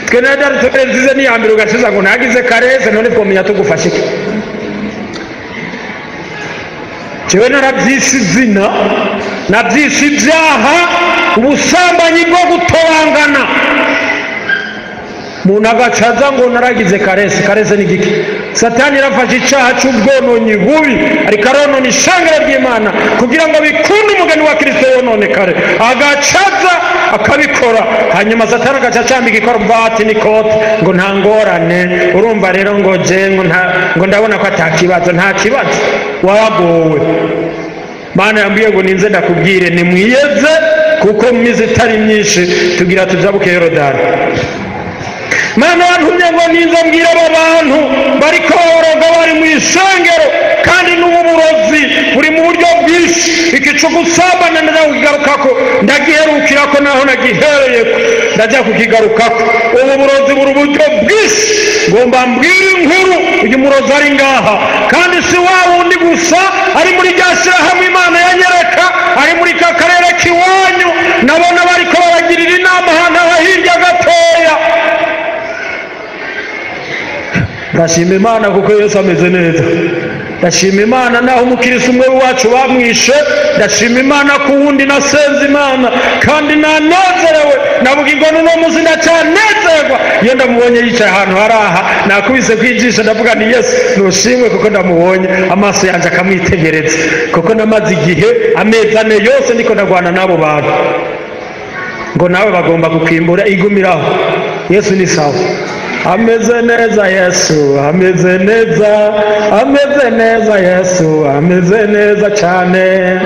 Twe nanda rutoberere tutize ni ya mbere, ugashiza ngo nagize karese, none twomenya tugufashe iki? Jewe narabyise izina, Nabyise ibyaha, ubusambanyi bwo gutobangana. Umuntu agacaza ngo naragize karese. Karese ni giki? Satani yarafashe icyaha cy'ubwononyi bubi, ariko aronona ishangara ry'Imana kugira ngo bikunde umugani wa Kristo yononekare. Agacaza akabikora, hanyuma Satani agaca acambika ikaruvati n'ikote ngo nta ngorane. Urumva rero ngo je ngo ndabona ko atakibazo. Nta kibazo, wagowe. Mana yambwiye ngo ninze ndakubwire nimwiyeze, kuko mu mizi itari myinshi tugira tujabuke Yorodani. Mana yantumye ngo ninze mbwire aba bantu bariko baboroga bari mu ishengero, kandi n'ubu burozi buri mu buryo bwinshi. Iki cyo gusambana ndaja kukigarukako, ndagiherukirako naho nagihereyeko ndajya kukigarukako. Ubu burozi buri uburyo bwinshi. Ngomba mbwire inkuru uyu murozi ari ngaha, kandi si wa wundi gusa ari muri rya shyirahamwe Imana yanyereka, ari muri ka karere k'iwanyu. Nabona bariko babagirira inama ahantu aha hirya gatoya. Ndashima Imana kuko Yesu ameze neza. Ndashima Imana naho umukirisi umwe wacu bamwishe. Ndashima Imana ku wundi nasenze Imana kandi nanezerewe. Navuga ngo n'uno munsi ndacyanezerwa iyo ndamubonye yicaye ahantu hari aha, nakubise kwijisha ndavuga ni Yesu nushimwe kuko ndamubonye, amaso yanjye akamwitegereza, kuko namaze igihe amezi ane yose ndiko ndagwana n'abo bantu ngo nawe bagomba gukwimbura igumiraho. Yesu ni sawa, ameze neza. Yesu ameze neza, ameze neza. Yesu ameze neza cyane.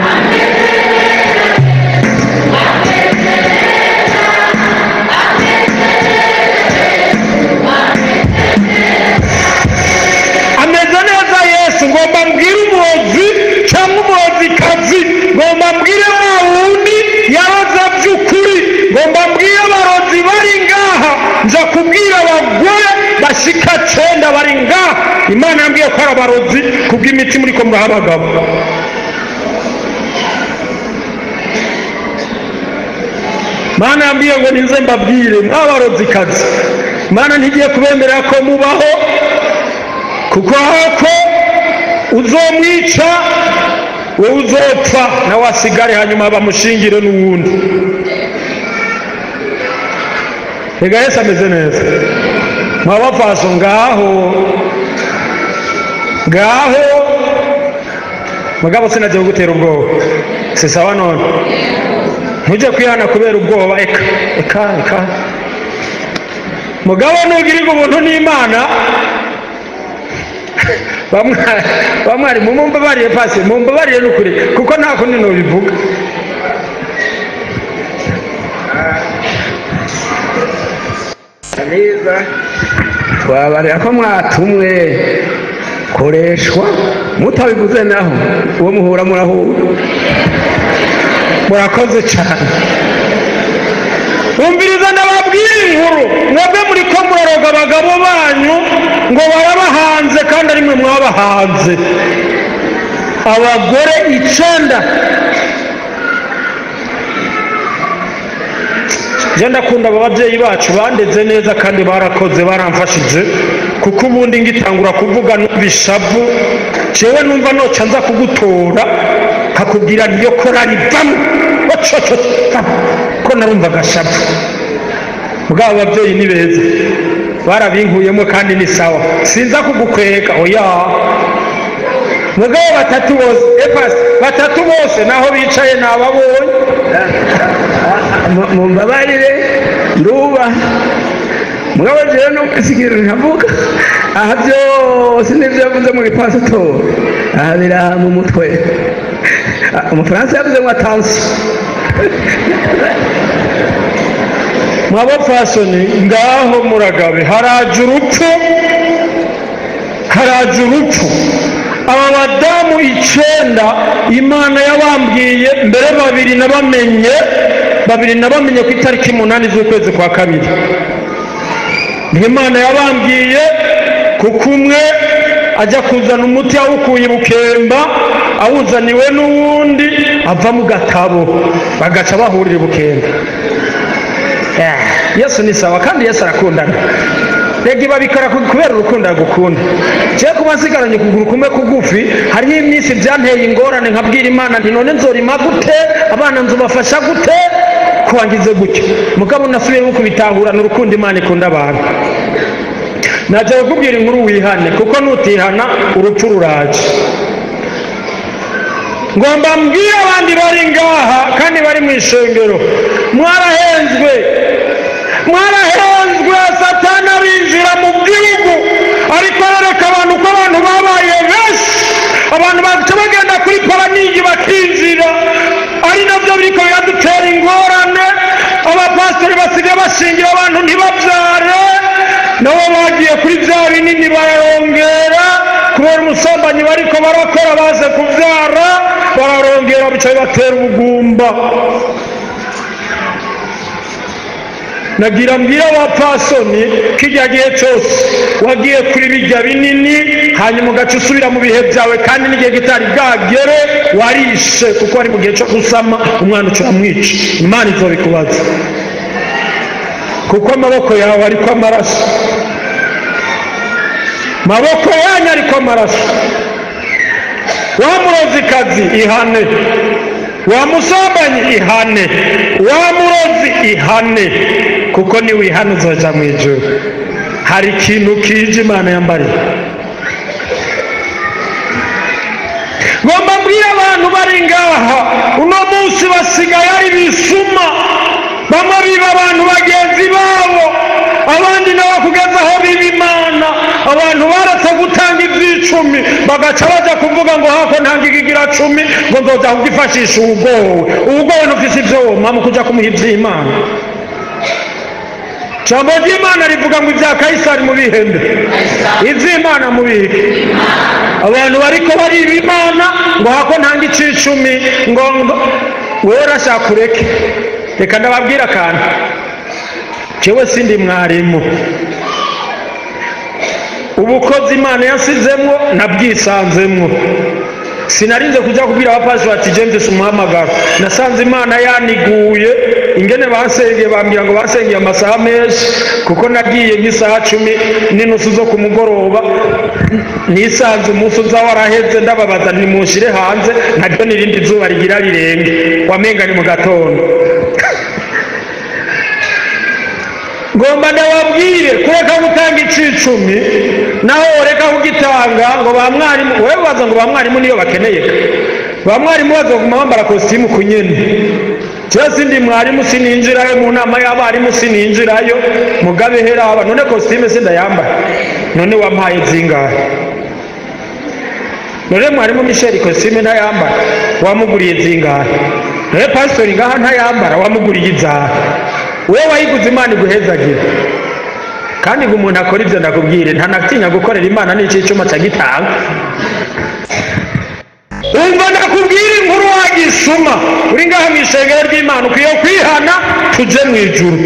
Ameze neza Yesu. Ngomba mbwire umurozi cyangwa umurozikazi, ngomba mbwire wa wundi yaroze by'ukuri, ngomba mbwire abarozi bari ngaha. Nza kubwira abagore bashika 9 bari ngaha. Imana yambwiye ko ari abarozi kubw'imiti muri ko muraha abagabo. Mana yambwiye ngo ninze mbabwire mw'abarozikazi, Mana ntigiye kubemerera ko mubaho, kuko hako uzomwica we uzopfa nawe asigare, hanyuma bamushingire n'uwundi. Rega Yesu ameze neza. Mwabapfaso ngaho ngaho, mugabo sinagiye kugutera ubwoba, si sawa none ntujye kwihana kubera ubwoba. Eka eka eka, mugabo nugirirwa ubuntu n'Imana. Bamwari mumumbabarire pasi, mumbabarire n'ukuri, kuko nta kundi nobivuga. Neza twabarira ko mwatumwe koreshwa, mutabivuze naho uwo muhura murahura. Murakoze cyane. Umviriza ndababwira inkuru. Mwebwe muri ko muraroga abagabo banyu ngo barabahanze, kandi ari mwe mwabahanze. Abagore 9. Je ndakunda aba babyeyi bacu bandeze neza kandi barakoze, baramfashije, kuko ubundi ngitangura kuvuga n'ubishavu jewe numva noca nza kugutora nkakubwira niyo korari vamo ko narumva gashavu. Bwabo babyeyi ni beza, barabinkuyemo kandi ni sawa, sinza kugukweka oya. Mugabo batatu bose epasi, batatu bose naho bicaye nababonye. Mumbabarire nduba, mugabo jewe no sigira nkavuga aha byose nivyo yavuze muri pasitori, aha biraha mu mutwe. Umufaransa yavuze ngo attention. Mwabapfasoni ngaho muragabe, haraje urupfu, haraje urupfu. Aba badamu 9 Imana yabambwiye mbere, babiri nabamenye, babiri nabamenye ku itariki 8 z'ukwezi kwa 2. Imana yabambwiye kuko umwe ajya kuzana umuti awukuye Bukemba, awuzaniwe n'uwundi ava mu gatabo, bagaca bahurira Bukemba. Yesu ni sawa kandi Yesu arakundana. Rega babikora kubera urukundo agukunda. Je kuba nsigaranye ukuguru kumwe kugufi, hariho iminsi byanteye ingorane nkabwira Imana nti none nzorima gute, abana nzobafasha gute, kuwangize gutyo. Mugabo nasubiye kubitahura n'urukundo Imana ikunda abantu. Naje kukubwira inkuru wihane, kuko nutihana urupfu ruraje. Ngomba mbwira abandi bari ngaha kandi bari mu ishengero, mwarahenzwe, mwarahenzwe. Satani arinjira mu gihugu ariko arereka abantu ko abantu babaye benshi, abantu baca bagenda kuri paranigi bakinjira, ari nabyo biriko biradutera ingorane. Abapasitori basigaye bashingira abantu ntibabyare, nabo bagiye kuri bya binini bararongera, kubera umusambanyi bariko barakora baze kubyara bararongera, bica bibatera ubugumba. Nagira mbwira abapfasoni kijya gihe cyose wagiye kuri bijya binini, hanyuma ugaca usubira mu bihe byawe, kandi n'igihe gitari bwagere warishe, kuko ari mu gihe cyo gusama umwana uca uramwica. Imana izobikubaza, kuko amaboko yawe ariko amaraso, maboko yanyu ariko amaraso. Wa murozikazi ihane, wa musambanyi ihane, wa murozi ihane, kuko ni wihane uzoja mu ijuru. Hari ikintu kije Imana yambariye. Ngomba mbwira abantu bari ngaha uno munsi basigaye ari bisuma, bamwe biba abantu bagenzi babo, abandi nabo kugeza aho biba Imana. Abantu baretse gutanga iby'icumi bagaca baja kuvuga ngo hako ntanga ikigira cumi ngo nzoja kugifashisha uwugowe. Uwugowe ntufise ivyo wompa mu kuja kumuha ivy'Imana. Jambo ry'Imana rivuga ngo ibya Kayisari mubihembe, ivy'Imana mubike. Abantu bariko bariba Imana ngo hako ntanga icicumi ngo wewe urashaka ureke. Reka ndababwira akantu, jewe sindi mwarimu, ubukozi Imana yansizemwo nabwisanzemwo. Sinarinze kujya kubwira abapasiteri bati James umuhamagaro, nasanze Imana yaniguye ingene basengeye, bambwira ngo basengeye amasaha menshi, kuko nagiye nk'isaha 10:30 zo ku mugoroba, nisanze umunsi uza waraheze, ndababaza ntimunshire hanze naryo n'irindi zuba rigira rirenge, wamenga ni mu gatondo. Ngomba ndababwire kureka gutanga icicumi, naho ureka kugitanga ngo ba mwarimu, wewe baza ngo ba mwarimu niyo bakeneye, ba mwarimu bazoguma bambara kositimu kunyene. Jewe sindi mwarimu, sininjirayo mu nama y'abarimu, sininjirayo mugabe hera aba, none kositimu sindayambara, none wampaye zingahe? None mwarimu Michel kositimu ntayambara, wamuguriye zingahe? None pastori ngaha ntayambara, wamuguriye izahe? Wewe wayiguze Imana iguhezagira. Kandi ngo umuntu akora ibyo ndakubwire, ntanatinya gukorera Imana n'iki cyuma cyagitanga. Umva ndakubwira inkuru wagisuma uri ngaha mu ishengero ry'Imana, ukwiye kwihana tuje mu ijuru,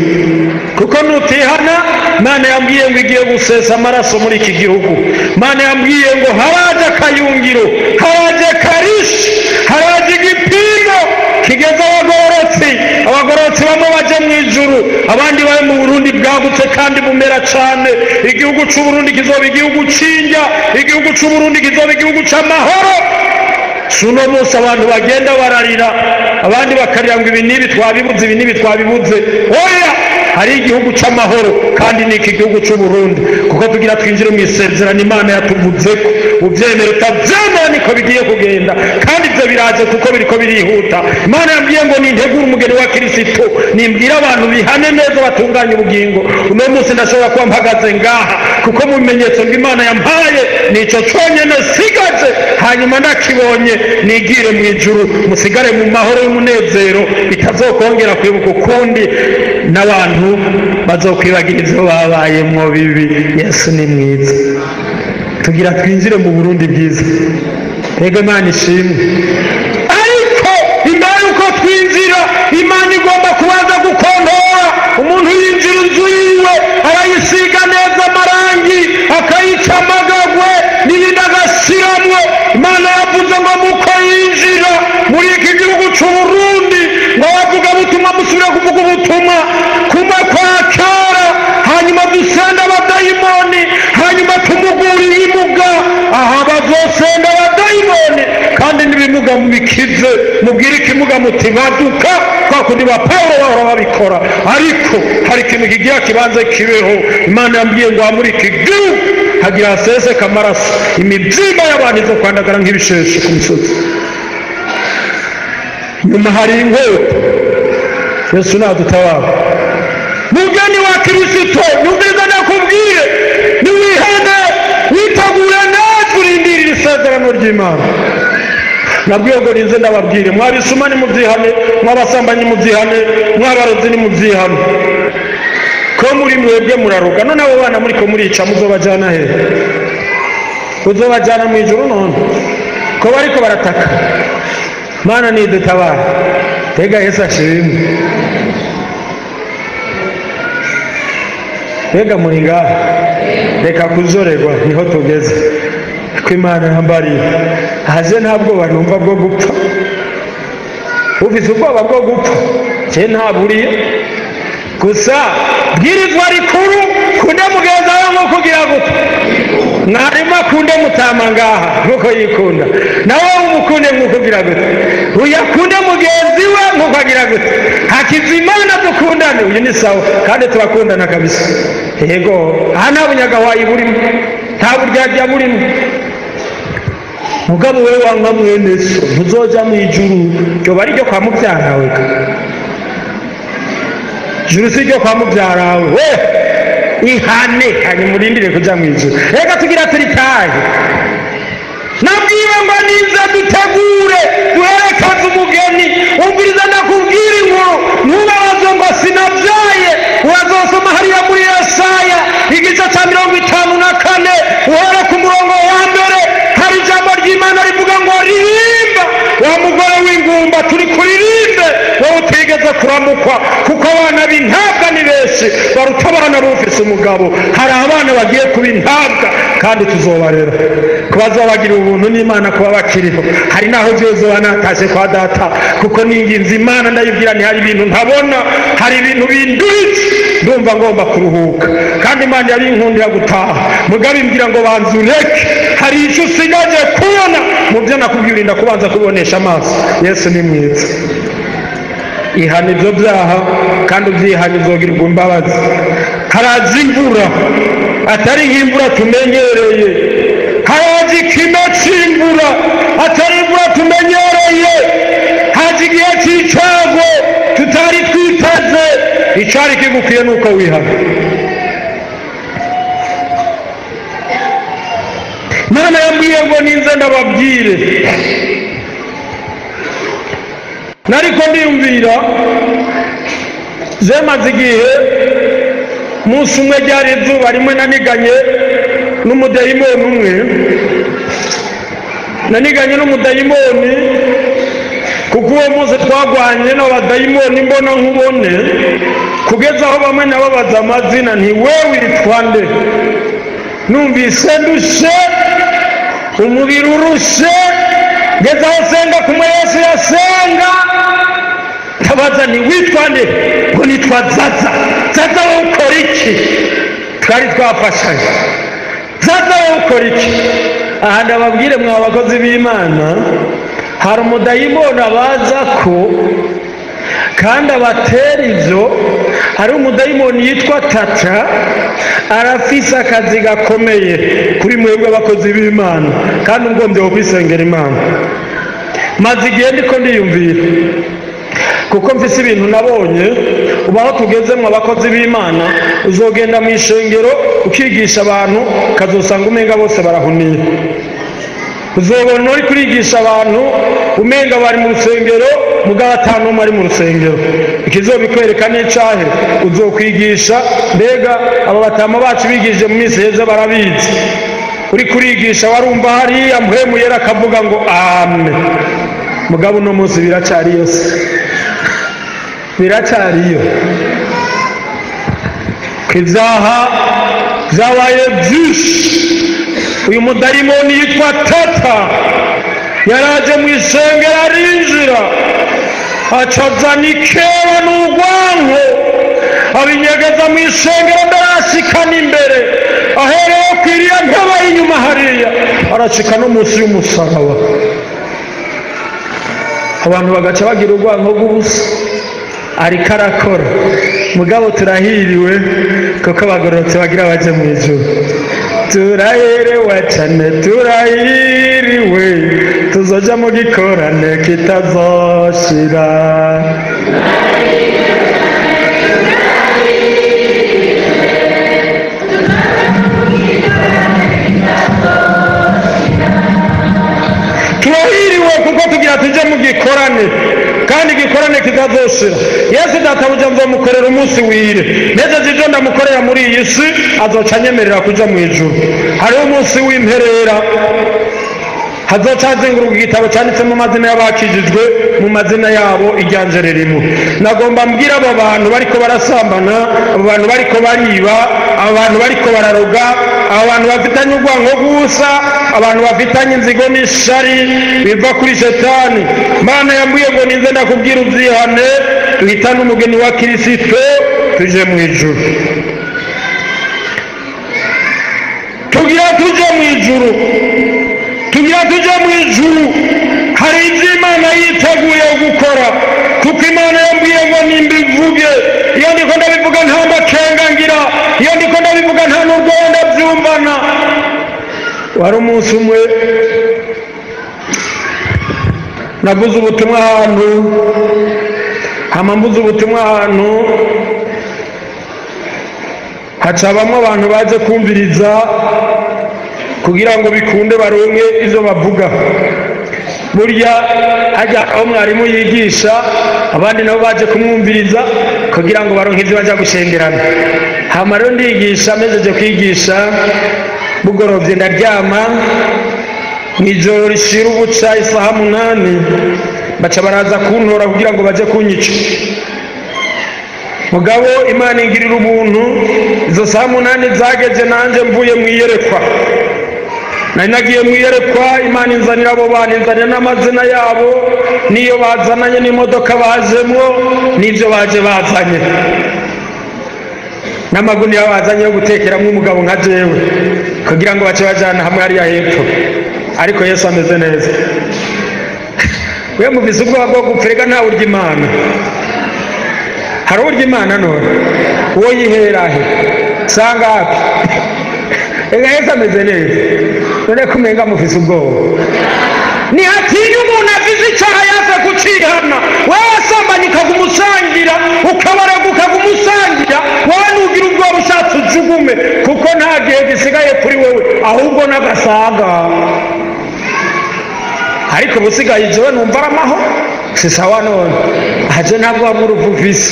kuko nutihana Imana yambwiye ngo igiye gusesa amaraso muri iki gihugu. Imana yambwiye ngo haraje akayungiro, haraje karishi, haraje igipimo kigeze abagororotsi. Abagororotsi bamwe baje mu ijuru, abandi babe mu Burundi bwagutse kandi bumera cane. Igihugu c'u Burundi kizoba igihugu c'indya, igihugu c'u Burundi kizoba igihugu c'amahoro. Suno munsi abantu bagenda bararira, abandi bakarira ngo ibi n'ibi twabibuze, ibi n'ibi twabibuze. Oya, hari igihugu c'amahoro kandi ni iki gihugu c'u Burundi, kuko tugira twinjire mu isezerano Imana yatuvuzeko. Ubyemera utabyemera niko bigiye kugenda, kandi ibyo biraje kuko biriko birihuta. Imana yambwiye ngo nintegure umugeni wa Kristo, nimbwira abantu bihane neza batunganye ubugingo. Uno munsi ndashobora kuba mpagaze ngaha kuko mu bimenyetso ngo Imana yampaye nico conyene sigaje, hanyuma ndakibonye nigire mu ijuru, musigare mu mahoro y'umunezero bitazokongera kwibuka ukundi, n'abantu bazokwibagira ivyo babayemwo bibi. Yesu ni mwiza, tugira twinjire mu Burundi bwiza. Ego Imana ishimwe. Ariko imbere yuko twinjira, Imana igomba kubanza gukontora. Umuntu yinjira inzu yiwe arayisiga neza amarangi, akayica amagagwe n'ibindi agashiramwo. Imana yavuze ngo muko yinjira muri iki gihugu c'u Burundi, ngo abavuga butumwa musubire kuvuga ubutumwa kumwe kwa kera, hanyuma dusende abadayimoni. mubikize, mubwire ikimuga muti baduka, kwa kundi ba Pawulo bahora babikora. Ariko hari ikintu kigira kibanze kibeho. Imana yambwiye ngo muri iki gihugu hagira haseseka amaraso, imibyimba y'abantu izo kwandagara nk'ibisheshe ku misozi. Nyuma hari inkota. Yesu nadutabara. Mugeni wa Kristo, numviriza ndakubwire, niwihane, witegure neza, urindirire isezerano ry'Imana. Nabwiye ngo ninze ndababwire, mwabisuma nimubyihane, mwabasambanyi mubyihane, mwabarozi nimubyihane. Ko muri mwebwe muraroga, none abo bana muriko murica muzobajana he? Uzobajana mu ijuru none? Ko bariko barataka. Mana nidutabara. Tega Yesu ashimwe. Mbega muri ngaha, reka kuzorerwa, niho tugeze. Ko Imana yambariye haje nta bwoba numva bwo gupfa. Ufise ubwoba bwo gupfa? Je ntaburiye. Gusa bwirizwa rikuru, kunde mugenzi wawe nko kugira gute. Mwarimu akunde mutama ngaha nkuko yikunda, nawe umukunde nkuko ugira gute. Uyakunde mugenzi we nkuko agira gute. Hakizimana dukundane, uyu ni sawa kandi turakundana kabisa. Yego, aha nta bunyagawayi burimo, nta buryarya burimo. Mugabo wewe wanga mwene so, ntuzoja mu ijuru, ryoba ari ryo kwa mubyara we. Ijuru si ryo kwa mubyara we. We ihane hanyuma urindire kuja mu ijuru. Reka tugira turitahe. Nabwiwe ngo nize dutegure duherekeze umugeni. Umviriza ndakubwira inkuru, ntubabaze ngo sinabyaye. Urazosoma hariya muri Yesaya igice cya 54 uhere ku murongo wa mbere. Hari ijambo ry'Imana rivuga ngo ririmba wa mugore w'ingumba, turi kuririmbe wowe utigeze kuramukwa, kuko abana b'intabwa ni benshi baruta abana bufise umugabo. Hari abana bagiye kuba intabwa kandi tuzobarera, kubazabagira ubuntu n'Imana kuba bakiriho. Hari naho jewe natashe kwa data, kuko ninginze Imana ndayibwira nti hari ibintu ntabona, hari ibintu binduritse, ndumva ngomba kuruhuka. Kandi Imana yabinkundira gutaha, mugabo imbwira ngo banza ureke, hari icyo usigaje kubona mu byo nakubwiye, urinda kubanza kubonesha amaso. Yesu ni mwiza. Ihana ibyo byaha kandi ubyihanye uzogirirwa imbabazi. Haraza imvura atari nk'imvura tumenyereye, haraza ikime c'imvura atari imvura tumenyereye, haza igihe c'icago tutari twiteze. Icari kigukwiye nuko wihana. Imana yambwiye ngo ninze ndababwire. Nariko ndiyumvira zemaze igihe, umunsi umwe ryari izuba rimwe naniganye n'umudayimoni umwe, naniganye n'umudayimoni, kuko uwo munsi twagwanye n'abadayimoni mbona nkubone, kugeza aho bamwe nababaza amazina nti wewe witwa nde? Numvise ndushe, umubiri urushe, ngeze aho senga kumwe Yesu yasenga, ndabaza nti witwa nde? Ngo nitwa Zaza. Zaza wowe ukora iki? Twari twafashanye. Zaza wowe ukora iki? Aha ndababwire mwa bakozi b'Imana, hari umudayimoni abaza ko kandi abatera ivyo. Hari umudayimoni yitwa Tata, arafise akazi gakomeye kuri mwebwe abakozi b'Imana, kandi ubwo kwisengera Imana. Maze igihe ndiko ndiyumvira, kuko mfise ibintu nabonye. Ubaho tugezemwo abakozi b'Imana, uzogenda mu ishengero ukigisha abantu, ukazosanga umenga bose barahuniye. Uzobona uri kurigisha abantu umenga bari mu rusengero, mugabo atanu umwe ari mu rusengero. Ikizobikwereka n'icahe? Uzokwigisha mbega aba batama bacu bigije mu minsi heza barabizi. Uri kurigisha warumva hariya mpwemu yera akavuga ngo amen, mugabo uno munsi biracariyo se, biracariyo. Ibyaha byabaye byinshi. Uyu mudayimoni yitwa Tata yaraje mu isengero arinjira, acazana ikeba n'urwanko, abinyegeza mu isengero ndarashikana imbere, ahereye ku iriya ntebe y'inyuma hariya, arashika no munsi y'umusaraba. Abantu bagaca bagira urwango rw'ubusa. Ariko arakora. Mugabo turahiriwe kuko abagororotse bagira baje mu ijuru. Turaherewe cyane, turahiriwe, tuzoja mu gikorane kitazoshira. Turahiriwe kuko tugira tuje mu gikorane, kandi igikorane kitazoshira. Yesu databuja nzomukorera umunsi wire, nejeje ivyo ndamukorera muri iyi si azoca anyemerera kuja mu ijuru. Hariho umunsi w'imperera, hazoca hazenguruka igitabo canditsemo amazina y'abakijijwe, mu mazina yabo iryanje ririmo. Nagomba mbwira aba bantu bariko barasambana, aba bantu bariko bariba, aba bantu bariko bararoga, aba bantu bafitanye urwango gusa, abantu bafitanye inzigo n'ishari biva kuri shetani. Mana yambwiye ngo ninze ndakubwira uvyihane, duhitane umugeni wa Kristo tuje mu ijuru. Tugira tuje mu ijuru, tugira tuje mu ijuru. Hari ivyo Imana yiteguye gukora, kuko Imana yambwiye ngo nimbivuge. Iyo ndiko ndabivuga nta makenga ngira, iyo ndiko ndabivuga nta n'ubwoba ndavyumvana. Wari umunsi umwe navuze ubutumwa ahantu, hama mvuze ubutumwa ahantu, haca bamwe abantu baje kumviriza kugira ngo bikunde baronke ivyo bavuga. Burya hajya aho mwarimu yigisha, abandi nabo baje kumwumviriza kugira ngo baronke ivyo baja gushengerana. Hama rero ndigisha, mejeje kwigisha bugorovye ndaryama. Mw'ijoro rishira ubuca isaha 8 baca baraza kuntora kugira ngo baje kunyica. Mugabo Imana ingirira ubuntu, izo saha 8 zageze nanje mvuye mw'iyerekwa. Nari nagiye mw'iyerekwa, Imana inzanira abo bantu, inzanira n'amazina yabo, n'iyo bazananye n'imodoka bajemwo, n'ivyo baje bazanye, n'amaguniya bazanye yo gutekeramwo umugabo nka jewe, kugira ngo bace bajana hamwe hariya hepfo. Ariko Yesu ameze neza. We muvise ubwoba bwo gupfa, nta urya Imana. Hari urya Imana none uwo yihera he? Sangapi? Ega Yesu ameze neza. None kumenga mufise ubwoba. Ntihatinya umuntu avize icyaha yaza kucihana. Wewe wasambanye ukagumusangira, ukabarega ukagumusangira, wowe nugira ubwoba ushatse ujugume, kuko nta gihe gisigaye kuri wewe, ahubwo n'agasaga. Ariko ubusigaye jewe numva ari amahoro, si sawa none aje ntabwo wabura uvise.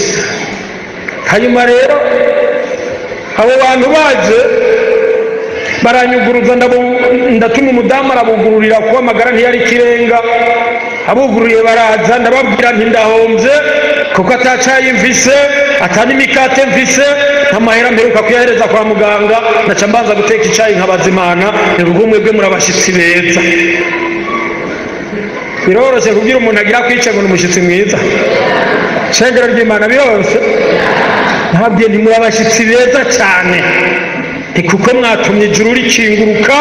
Hanyuma rero abo bantu baje baranyuguruza, ndatuma umudamu arabugururira kuko amagara ntiyari ikirenga. Abugururiye baraza, ndababwira nti ndahombye kuko atacayi mvise, ata n'imikate mvise, nta mahera mperuka kuyahereza kwa muganga. Naca mbanza guteka icayi nkabaza Imana, ni ubwo mwebwe muri abashitsi beza. Biroroshe kubwira umuntu agira kwica ngo ni umushitsi mwiza. Shengero ry'Imana biroroshe. Ntabwiye nti muri abashitsi beza cyane, ni kuko mwatumye ijuru rikinguruka,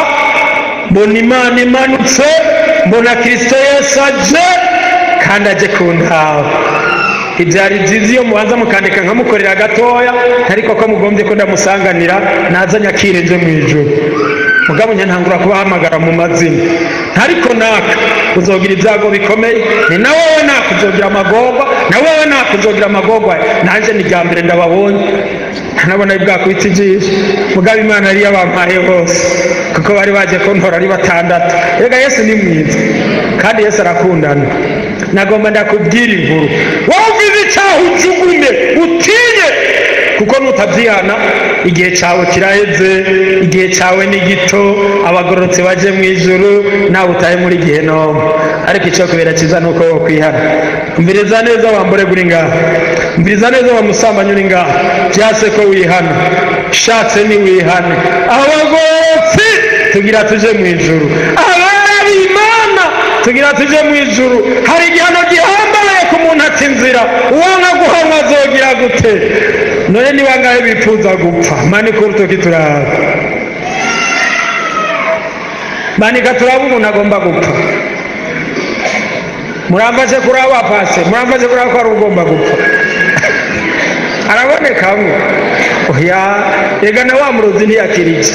mbona Imana imanutse, mbona Kristo Yesu aje, kandi aje kuntaba. Ibyari byiza iyo mubanza mukandika nkamukorera gatoya, ariko ko mugombye ko ndamusanganira, naza nyakire nje mu ijuru. Mugabo ntangura kubahamagara mu mazina. Ariko naka uzogira ibyago bikomeye, ni na wowe naka uzogira amagorwa, na wowe naka uzogira amagorwa. Nanje ni rya mbere ndababonye, ntanabona bwakubita ijisho. Mugabo Imana yari yabampaye bose, kuko bari baje kuntora ari 6. Ega Yesu ni mwiza, kandi Yesu arakundana. Nagomba ndakubwira inkuru, wowe uvize icyaha ujugume, utinye, kuko nutabyihana igihe cyawe kiraheze, igihe cyawe ni gito. Abagororotse baje mu ijuru, nawe utahe muri gehinomu. Ariko icyo kubera cyiza nuko wo kwihana. Umviriza neza wambure guri ngaha, umviriza neza wa musambanyi uri ngaha, byase ko wihana, shatse ni wihane. Abagororotse tugira tuje mu ijuru, abana b'Imana tugira tuje mu ijuru. Hari igihano gihambaye ku muntu atsinzira, uwanga guhanwa azogira gute? None ni bangahe bifuza gupfa? Manika urutoki turaba, manika turaba umuntu agomba gupfa. Murambaze kuraba pase, murambaze kuraba ko ari ugomba gupfa. Arabonekamwe. Oya, ega na wa murozi ntiyakirije.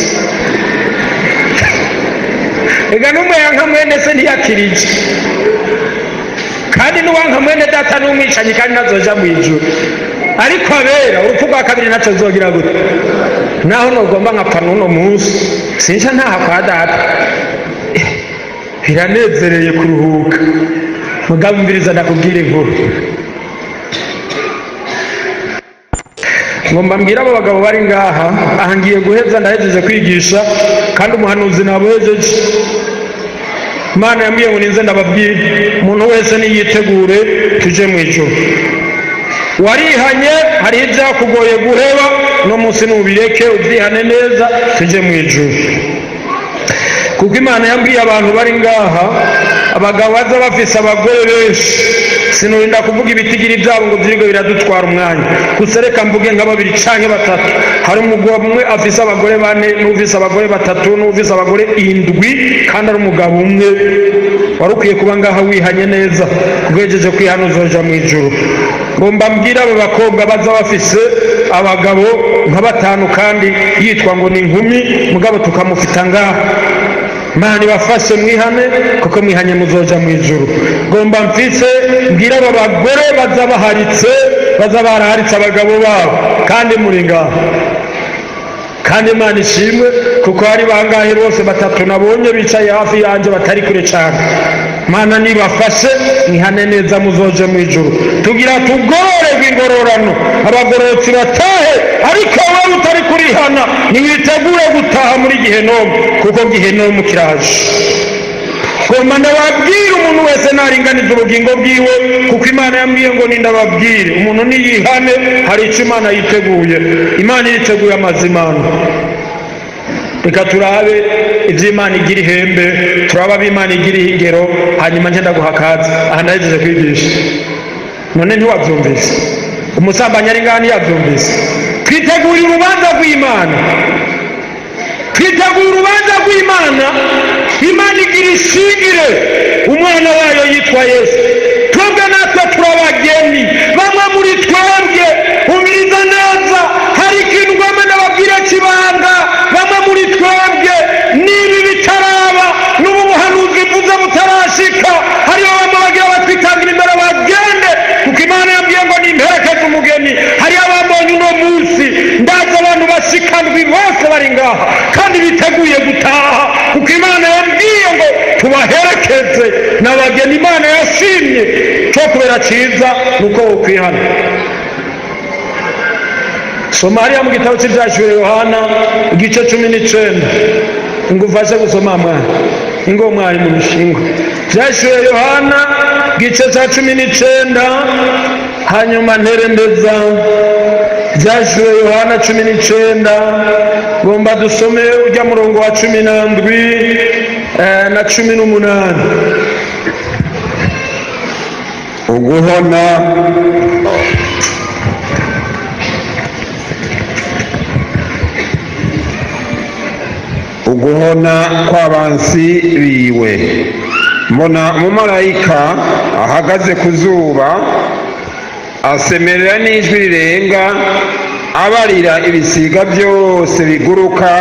Ega n'umuyanka mwene se ntiyakirije. Kandi n'uwanka mwene data n'umwicanyi kandi ntazoja mu ijuru. Ariko abera urupfu rwa kabiri ntaco zogira gute. Naho nogomba nkapfa n'uno munsi, sinca ntaha kwa data. Biranezereye kuruhuka. Mugabo umviriza ndakubwira inkuru. Ngomba mbwira abo bagabo bari ngaha, aha ngiye guheza, ndahejeje kwigisha kandi umuhanuzi nabuhejeje. Imana yambwiye ngo ninze ndababwire, umuntu wese niyitegure tuje mu ijuru. Warihanye, hari ibyakugoye guheba, no munsi nubireke ubyihane neza tuje mu ijuru. Kuko Imana yambwiye abantu bari ngaha, abagabo baza bafise abagore benshi. Sinurinda kuvuga ibitigiri byabo ngo byirwe biradutwara umwanya. Gusa reka mvuge nka babiri canke batatu. Hari umugabo umwe afise abagore bane, n'ufise abagore batatu, n'ufise abagore 7, kandi ari umugabo umwe. Wari ukwiye kuba ngaha wihanye neza, kugejeje kwihana uzoja mu ijuru. Ngomba mbwira abo bakobwa baza bafise abagabo nka batanu kandi yitwa ngo ni inkumi, mugabo tukamufita ngaha. Imana ibafashe mwihane, kuko mwihanye muzoja mu ijuru. Ngomba mfise mbwira abo bagore baza baharitse, baza baraharitse abagabo babo kandi muri ngaha. Kandi Imana ishimwe kuko hari bangahe bose batatu nabonye bicaye hafi yanje batari kure cyane. Imana nibafashe mwihane neza muzoje mu ijuru. Tugira tugororerwe ingororano, abagororotsi batahe, ariko wowe utari kurihana ntiwitegure gutaha muri gihenomu, kuko gihenomu kiraje. Ngomba ndababwira umuntu wese naringaniza ubugingo bwiwe, kuko Imana yambwiye ngo nindababwire umuntu niyihane, hari icyo Imana yiteguye. Imana yiteguye amazimano. Reka turabe ibyo Imana igira ihembe, turabe abo Imana igira ingero, hanyuma nje ndaguha akazi. Aha ndahejeje kwigisha. None ntiwabyumvise? Umusambanyi ari ngaha ntiyabyumvise? Twitegura urubanza rw'Imana. Twitegura urubanza rw'Imana. Imana igira ishingire, umwana wayo yitwa Yesu. Twebwe natwe turabageni, bamwe muri twebwe umiriza neza, hari ikintu ngomba ndababwira kibanga. Bamwe muri twebwe nibi bitaraba, n'ubu buhanuzi mvuze butarashika, hariho bamwe bagira batwitangira imbere bagende, kuko Imana yambwiye ngo nimperekeze umugeni. Hariho abambonye uno munsi, ndazi abantu bashikandwi bose bari ngaha kandi biteguye gutaha, kuko Imana yambwiye ngo tubaherekeze. N'abageni Imana yashimye. Cyo kubera cyiza nuko wokwihana. Soma hariya mu gitabo cy'ibyahishuriwe Yohana igice 19. Ngo ufashe gusoma mwana. Ingo mwari mu mishingo. Byahishuriwe Yohana igice cya 19, hanyuma nterembeza. Byahishuriwe Yohana 19, ngomba dusome ujya murongo wa 17 na 18. Uguhona uguhona kw'abansi biwe. Mbona umumarayika ahagaze ku zuba, asemerera n'ijwi rirenga, abarira ibisiga byose biguruka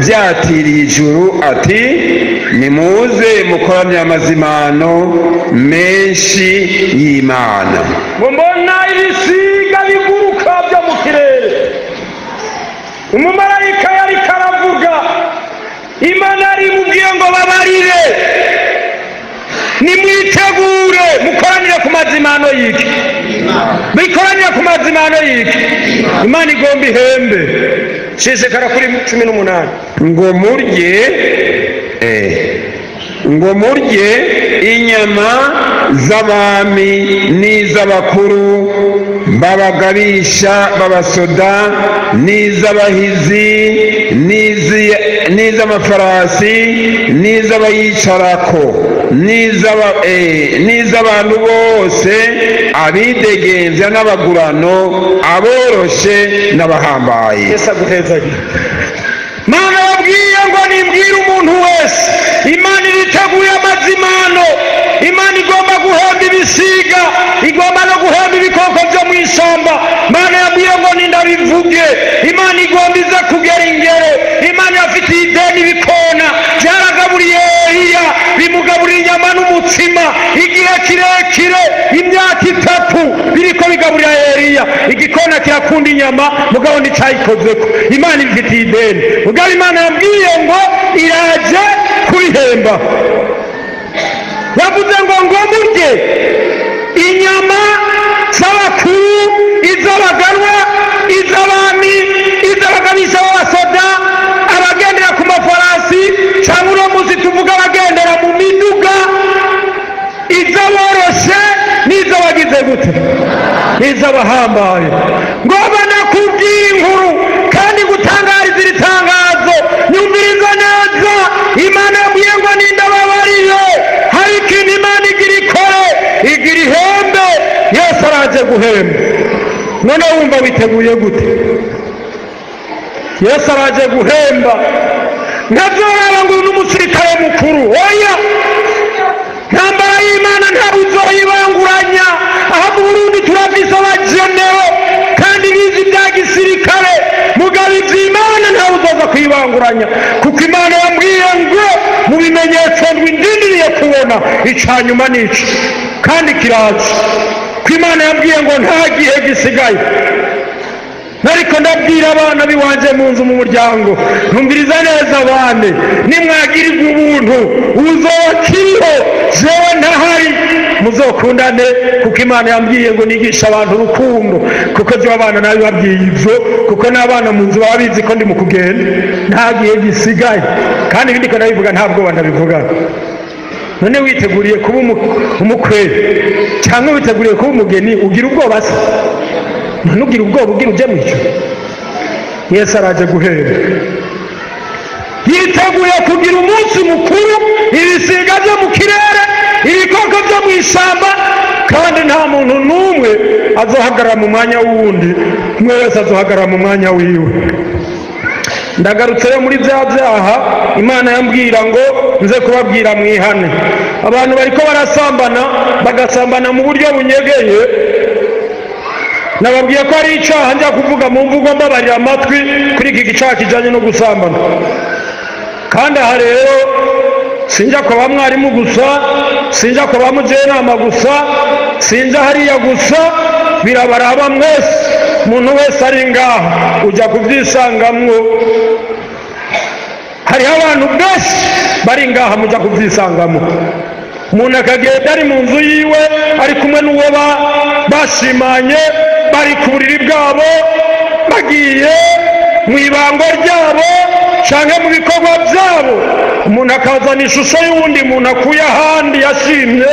byatiriye ijuru ati: nimuze mukoranye amazimano menshi y'Imana. Mbona ibisiga biguruka byo mu kirere. Umumarayika yari karavuga, Imana yarimubwiye ngo babarire, nimwitegure mukoranire ku mazimano yiki, bikoranire ku mazimano yiki. Imana igomba ihembe. Shishikara kuri 18. Ngo murye ngo murye inyama z'abami n'iz'abakuru b'abagabisha b'abasoda n'iz'abahizi n'iz'amafarasi n'iz'abayicarako n'iz'abantu bose, abidegembya n'abagurano, aboroshe n'abahambaye. Yesu aguhezage. Mana yabwiye ngo nimbwire umuntu wese Imana Imana iriteguye amazimano. Imana igomba guhemba ibisiga, igomba no guhemba ibikoko byo mu ishyamba. Imana yabwiye ngo nindabivuge. Imana igomba ize kugera ingero. Imana yafitiye ideni ibikona byaragaburiye Eliya, bimugaburira inyama n'umutsima igihe kirekire, imyaka 3 biriko bigaburira Eliya. Igikona kirakunda inyama, mugabo nticayikozeko. Imana ibifitiye ideni. Mugabo Imana yabwiye ngo iraje kubihemba. Yavuze ngo murye inyama z'abakuru, iz'abaganwa, iz'abami, iz'abagabisha b'abasoda, abagendera ku mafarasi, cyangwa uno munsi tuvuga abagendera mu miduga, iz'aboroshe n'iz'abagize gute, n'iz'abahambaye. Ngomba nakubwira inkuru kandi gutangariza iri tangazo, nyumviriza neza. Imana yabwiye ngo nindababariye, hari ikintu Imana igira ikore, igira ihembe. Yesu araje guhemba. None wumva witeguye gute? Yesu araje guhemba. Ntazoraba ngo uyu n'umusirikare mukuru, oya. Ntambara y'Imana ntabwo uzoyibanguranya. Aha mu Burundi turafise abajenewe kandi bizi ibya gisirikare, mugabo ivy'Imana ntawe uzoza kuyibanguranya, kuko Imana yambwiye ngo mu bimenyetso ndwi ndindiriye kubona, ica nyuma n'ico kandi kiraje. Ko Imana yambwiye ngo nta gihe gisigaye. Ariko ndabwira abana biwanje mu nzu, mu muryango, ntumviriza neza abane, nimwagirirwa ubuntu uzokiriho jewe ntahari, muzokundane, kuko Imana yambwiye ngo nigishe abantu urukundo. Kuko jewe abana nabibabwiye ivyo, kuko n'abana mu nzu baba bizi ko ndi mu kugenda, nta gihe gisigaye. Kandi ibindi ko ndabivuga nta bwoba ndabivuga. None witeguriye kuba umukwere cyangwa witeguriye kuba umugeni, ugira ubwoba se? Ntugira ubwoba ugira ujye mu ijuru. Yesu araje guhemba. Yiteguye kugira umunsi mukuru, ibisiga byo mu kirere, ibikoko byo mu ishyamba, kandi nta muntu n'umwe azohagarara mu mwanya w'uwundi, umwe wese azohagarara mu mwanya wiwe. Ndagarutse rero muri bya byaha Imana yambwira ngo nze kubabwira mwihane. Abantu bariko barasambana, bagasambana mu buryo bunyegeye. Nababwiye ko ari icyaha njya kuvuga mu mvugo mbabarira amatwi kuri iki gicaha kijanye no gusambana. Kandi aha rero sinjya kwa mwarimu gusa, sinjya kwa mujenama gusa, sinjya hariya gusa, birabaraba mwese. Umuntu wese ari ngaha ujya kubyisangamwo. Hariho abantu benshi bari ngaha mujya kubyisangamo. Umuntu akagenda ari mu nzu yiwe, ari kumwe n'uwo bashimanye, bari ku buriri bwabo, bagiye mu ibango ryabo canke mu bikorwa byabo. Umuntu akazana ishusho y'uwundi muntu akuye ahandi yashimye,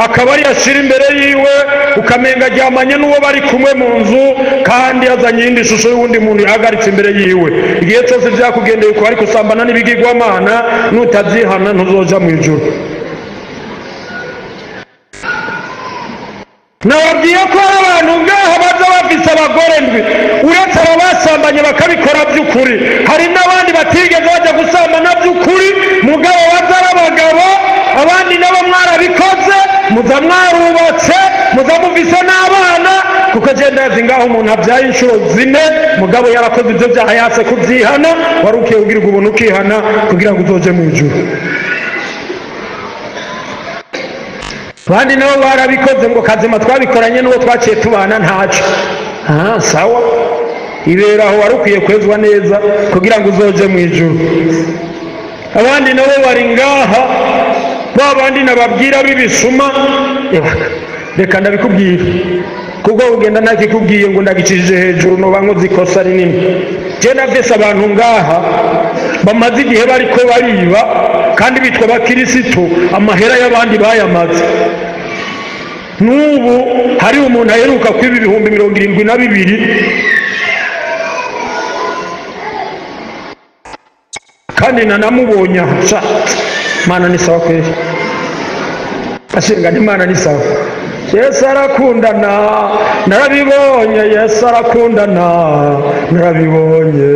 akaba ari yashira imbere yiwe, ukamenga aryamanye n'uwo bari kumwe mu nzu, kandi yazanye iyindi shusho y'uwundi muntu yahagaritse imbere yiwe. Igihe cyose byakugendeye uko, ariko usambana n'ibigirwamana, nutabyihana ntuzoja mu ijuru. Nababwiye ko hari abantu ngaha baza bafise abagore ndwi, uretse abo basambanye bakabikora by'ukuri, hari n'abandi batigeze bajya gusambana by'ukuri, mugabo baza ari abagabo, abandi nabo mwarabikoze, muza mwarubatse, muza mufise n'abana. Kuko je ndazi ngaho umuntu abyaye inshuro 4, mugabo yarakoze ibyo byaha yase kubyihana, wari ukwiye kugirirwa ubuntu ukihana kugira ngo uzoje mu ijuru. Abandi nabo barabikoze ngo kazima twabikoranye n'uwo twaciye tubana ntaco. Sawa, ibera aho wari ukwiye kwezwa neza kugira ngo uzoje mu ijuru. Abandi nabo bari ngaha, ba bandi nababwira b'ibisuma, reka ndabikubwira, kuko ugenda ntakikubwiye ngo ndagicishije hejuru noba nkoze ikosa rinini. Je ndafise abantu ngaha bamaze igihe bariko bariba, kandi bitwa abakirisitu, amahera y'abandi bayamaze. N'ubu hari umuntu aheruka kwiba 72,000, kandi nanamubonye aha. Imana ni sawa kweli, ashinga Imana ni sawa. Yesu arakundana, narabibonye. Yesu arakundana, narabibonye.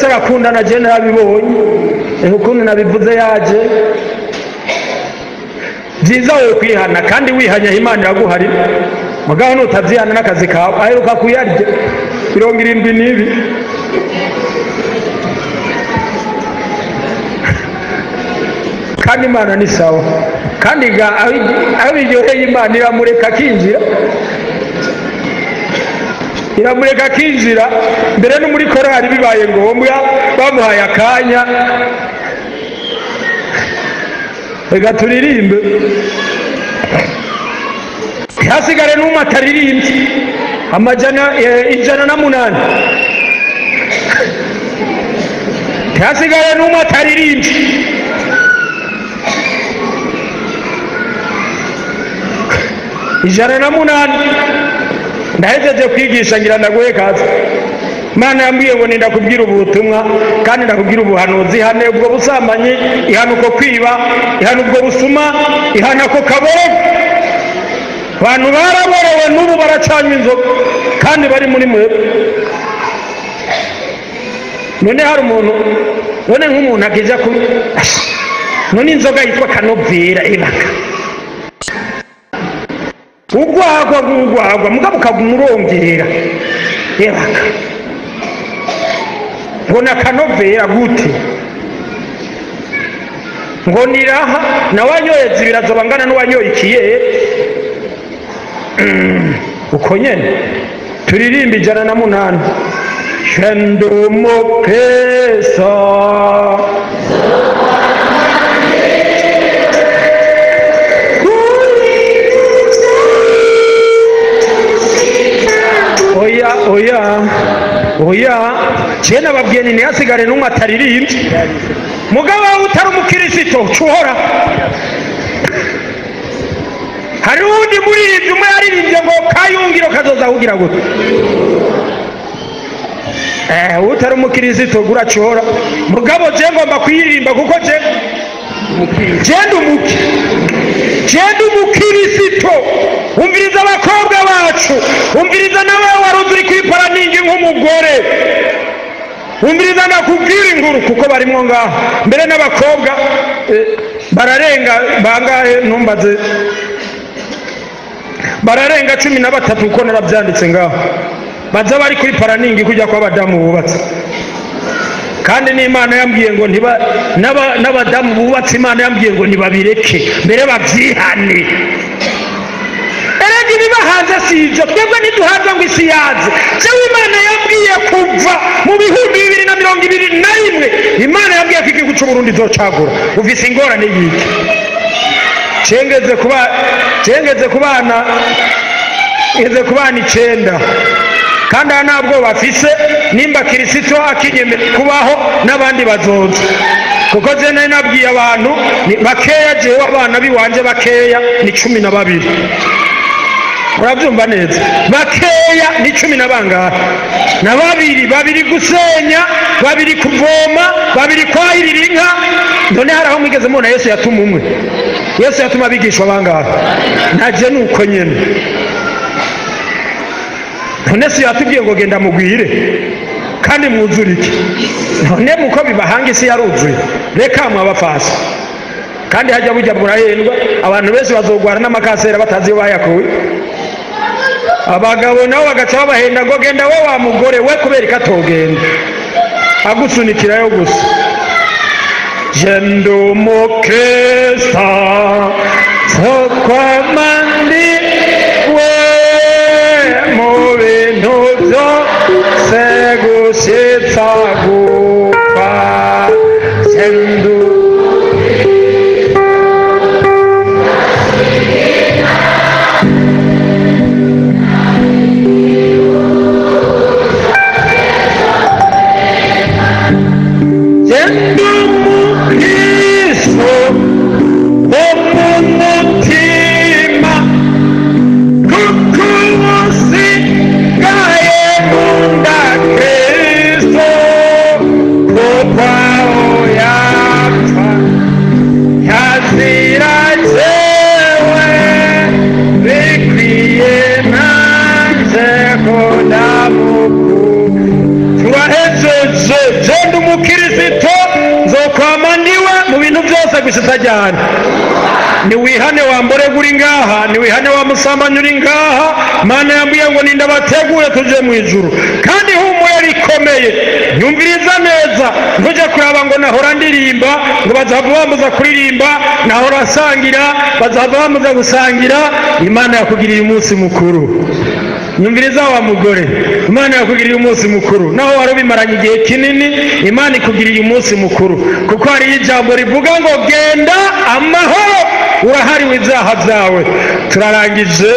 Yesu arakundana, je narabibonye, ukuntu nabivuze yaje. Byiza wowe kwihana, kandi wihanya Imana iraguharira. Mugabo nutavyihana n'akazi kawe, aheruka kuyarya 72. Kandi Imana ni sawa, kandi aho biryoheye Imana iramureka akinjira, iramureka akinjira. Mbere no muri korali bibaye ngombwa bamuhaye akanya, reka turirimbe, ntihasigare n'umwe ataririmbye. Amajana 108, ntihasigare n'umwe ataririmbye. 108. Ndahejeje kwigisha, ngira ndaguhe kaze. Imana yambwiye ngo ninda kubwira ubutumwa, kandi ndakubwira ubuhanuzi. Ihane ubwo busambanyi, ihane uko kwiba, ihane ubwo busuma, ihane ako kaborogo. Abantu baraborowe n'ubu baracanywa inzoga kandi bari muri mwebwe. None hari umuntu, none nk'umuntu akija ku none inzoga yitwa kanovera ibaka ugwagwa gugwagwa, mugabo ukagumurongera ebaka ngo na kanovera gute, ngo niraha nawanyoye zibira zobangana n'uwanyoye ikiyeri. Uko nyene turirimba 108. Shendumukristo oya oya oya, je nababwiye ni ntihasigare n'umwe ataririmbye. Mugabo wawe utari umukirisito cuhora. Hari uwundi muririmbyi umwe yaririmbye ngo kayungiro kazoza kugira gute. Utari umukirisito guracuhora. Mugabo je ngomba kuyiririmba kuko je ndi umukirisito. Umviriza abakobwa bacu, umviriza nawe wari uri kwiparaningi nk'umugore, umviriza nakubwira inkuru kuko barimwo ngaho. Mbere n'abakobwa bararenga bangahe, ntumbaze, bararenga 13 kuko narabyanditse ngaho. Baza bari kuri paraningi kujya kwa abadamu bubatse. Kandi n'Imana yambwiye ngo ntiba n'abadamu bubatse, Imana yambwiye ngo ntibabireke mbere babyihane. Erega ibibahanze si ibyo, twebwe ntiduhanze ngo isi yaze. Jewe Imana yambwiye kuva mu 2021, Imana yambwiye ko igihugu cy'u Burundi izocagura. Ufise ingorane yiki? Cengeze kubana, ngeze kubana 9. Kandi aha ntabwo bafise, nimba Kirisito akinyemera kubaho n'abandi bazoza. Kuko je nari nabwiye abantu ni bakeya, jewe abana biwanje bakeya ni 12. Urabyumva neza? Bakeya ni 10 na bangahe? Na babiri, babiri gusenya, babiri kuvoma, babiri kwahirira inka. None hari aho mwigeze mubona Yesu yatuma umwe? Yesu yatuma abigishwa bangahe? Naje nuko nyene. None si yatubwiye ngo genda mugwire kandi mwuzurike? None muko bibahanga isi yaruzuye, reka mwabafasi. Kandi hajya bujya murahendwa, abantu benshi bazogwara n'amakasera batazi iyo bayakuye. Abagabo nabo bagaca babahenda ngo genda we wa mugore we, kubera ikatogenda agusunikirayo gusa. Je ndi umukristo sokwamandi we mu bintu byose gushitsa gupfa. Je ndi umukristo wo mu mutima. bose gushitsa ryari? Niwihane wa mborego uri ngaha, niwihane wa musambanyi uri ngaha. Mana yambwiye ngo nindabategure tuje mu ijuru, kandi humure rikomeye. Nyumviriza neza, ntujye kuraba ngo nahora ndirimba ngo bazava bambuza kuririmba, nahora nsangira bazava bambuza gusangira. Imana yakugiriye umunsi mukuru. Nyumviriza wa mugore, Imana yakugiriye umunsi mukuru, naho wari ubimaranye igihe kinini. Imana ikugiriye umunsi mukuru, kuko hari ijambo rivuga ngo genda amahoro, urahariwe ibyaha byawe. Turarangije,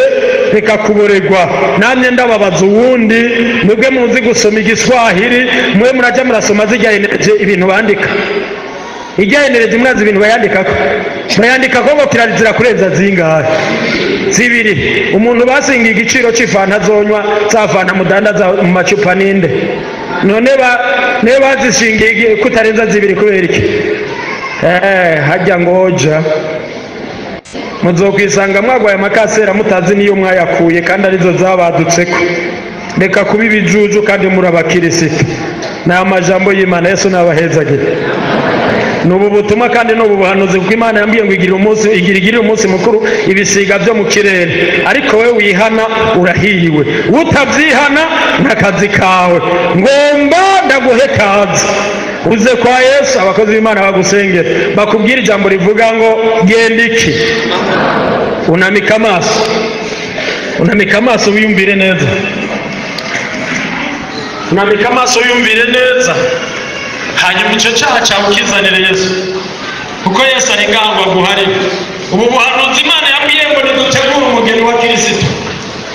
reka kuboregwa. Namye ndababaza uwundi, mwebwe muzi gusoma igiswahili, mwe murajya murasoma zijya energy ibintu bandika, ijya energy murazi ibintu bayandikako, bayandikako ngo kirazira kurenza zingahe? Zibiri. Umuntu basingiye igiciro c'ifanta zonywa, za fanta mudandaza mu macupa, ninde? None ba niyo bazishingiye kutarenza zibiri kubera iki? Hajya ngoja muzokwisanga mwagwaye amakasera mutazi niyo mwayakuye, kandi arizo zabadutseko. Reka kuba ibijuju kandi muri abakirisito. Ni amajambo y'Imana. Yesu nabahezagire. Ni ubu butumwa kandi ni ubu buhanuzi, kuko Imana yambwiye ngo igira umunsi, igira igirire umunsi mukuru ibisiga byo mu kirere. Ariko we wihana urahiriwe, utabyihana n'akazi kawe. Ngomba ndaguhe kazi, uze kwa Yesu, abakozi b'Imana bagusengera, bakubwira ijambo rivuga ngo genda iki. Unamika amaso, unamika amaso wiyumvire neza, unamika amaso wiyumvire neza, hanyuma icyo cyaha cyawe ukizanire Yesu, kuko Yesu ari ngaha ngo aguharire. Ubu buhanuzi Imana yambwiye ngo nidutegure umugeni wa Kirisito,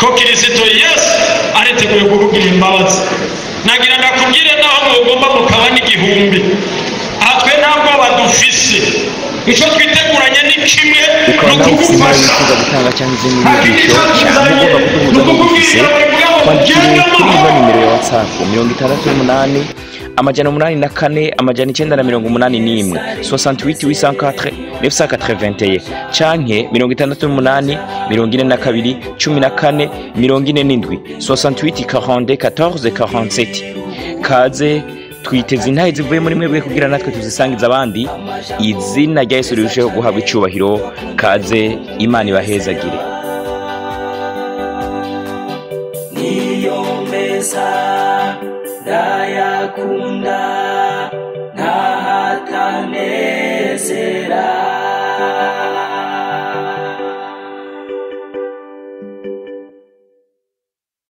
ko Kirisito Yesu ariteguye kukugira imbabazi. Nagira ndakubwire, naho mugomba mukaba n'igihumbi, aha twe nta bwoba dufise. Icyo twiteguranye ni kimwe, Ukaba ni nawe ufite impano ukugufasha. wifuza gutanga cyangwa izindi Nta kindi nyigisho cyangwa cyatuzanye, ugomba ni kuduhuza ukukubwira n'ugufise, ijambo rivuga ngo twandikire genda kuri ino amahoro. nimero ya WhatsApp: 68 804 981, 68 804 981, canke 68 42 14 47, 68 42 14 47. Kaze, twiteze intahe zivuye muri mwebwe kugira natwe tuzisangiza abandi, izina rya Yesu rirusheho guhabwa icubahiro. Kaze, Imana ibahezagire. Niyo meza ndayakunda.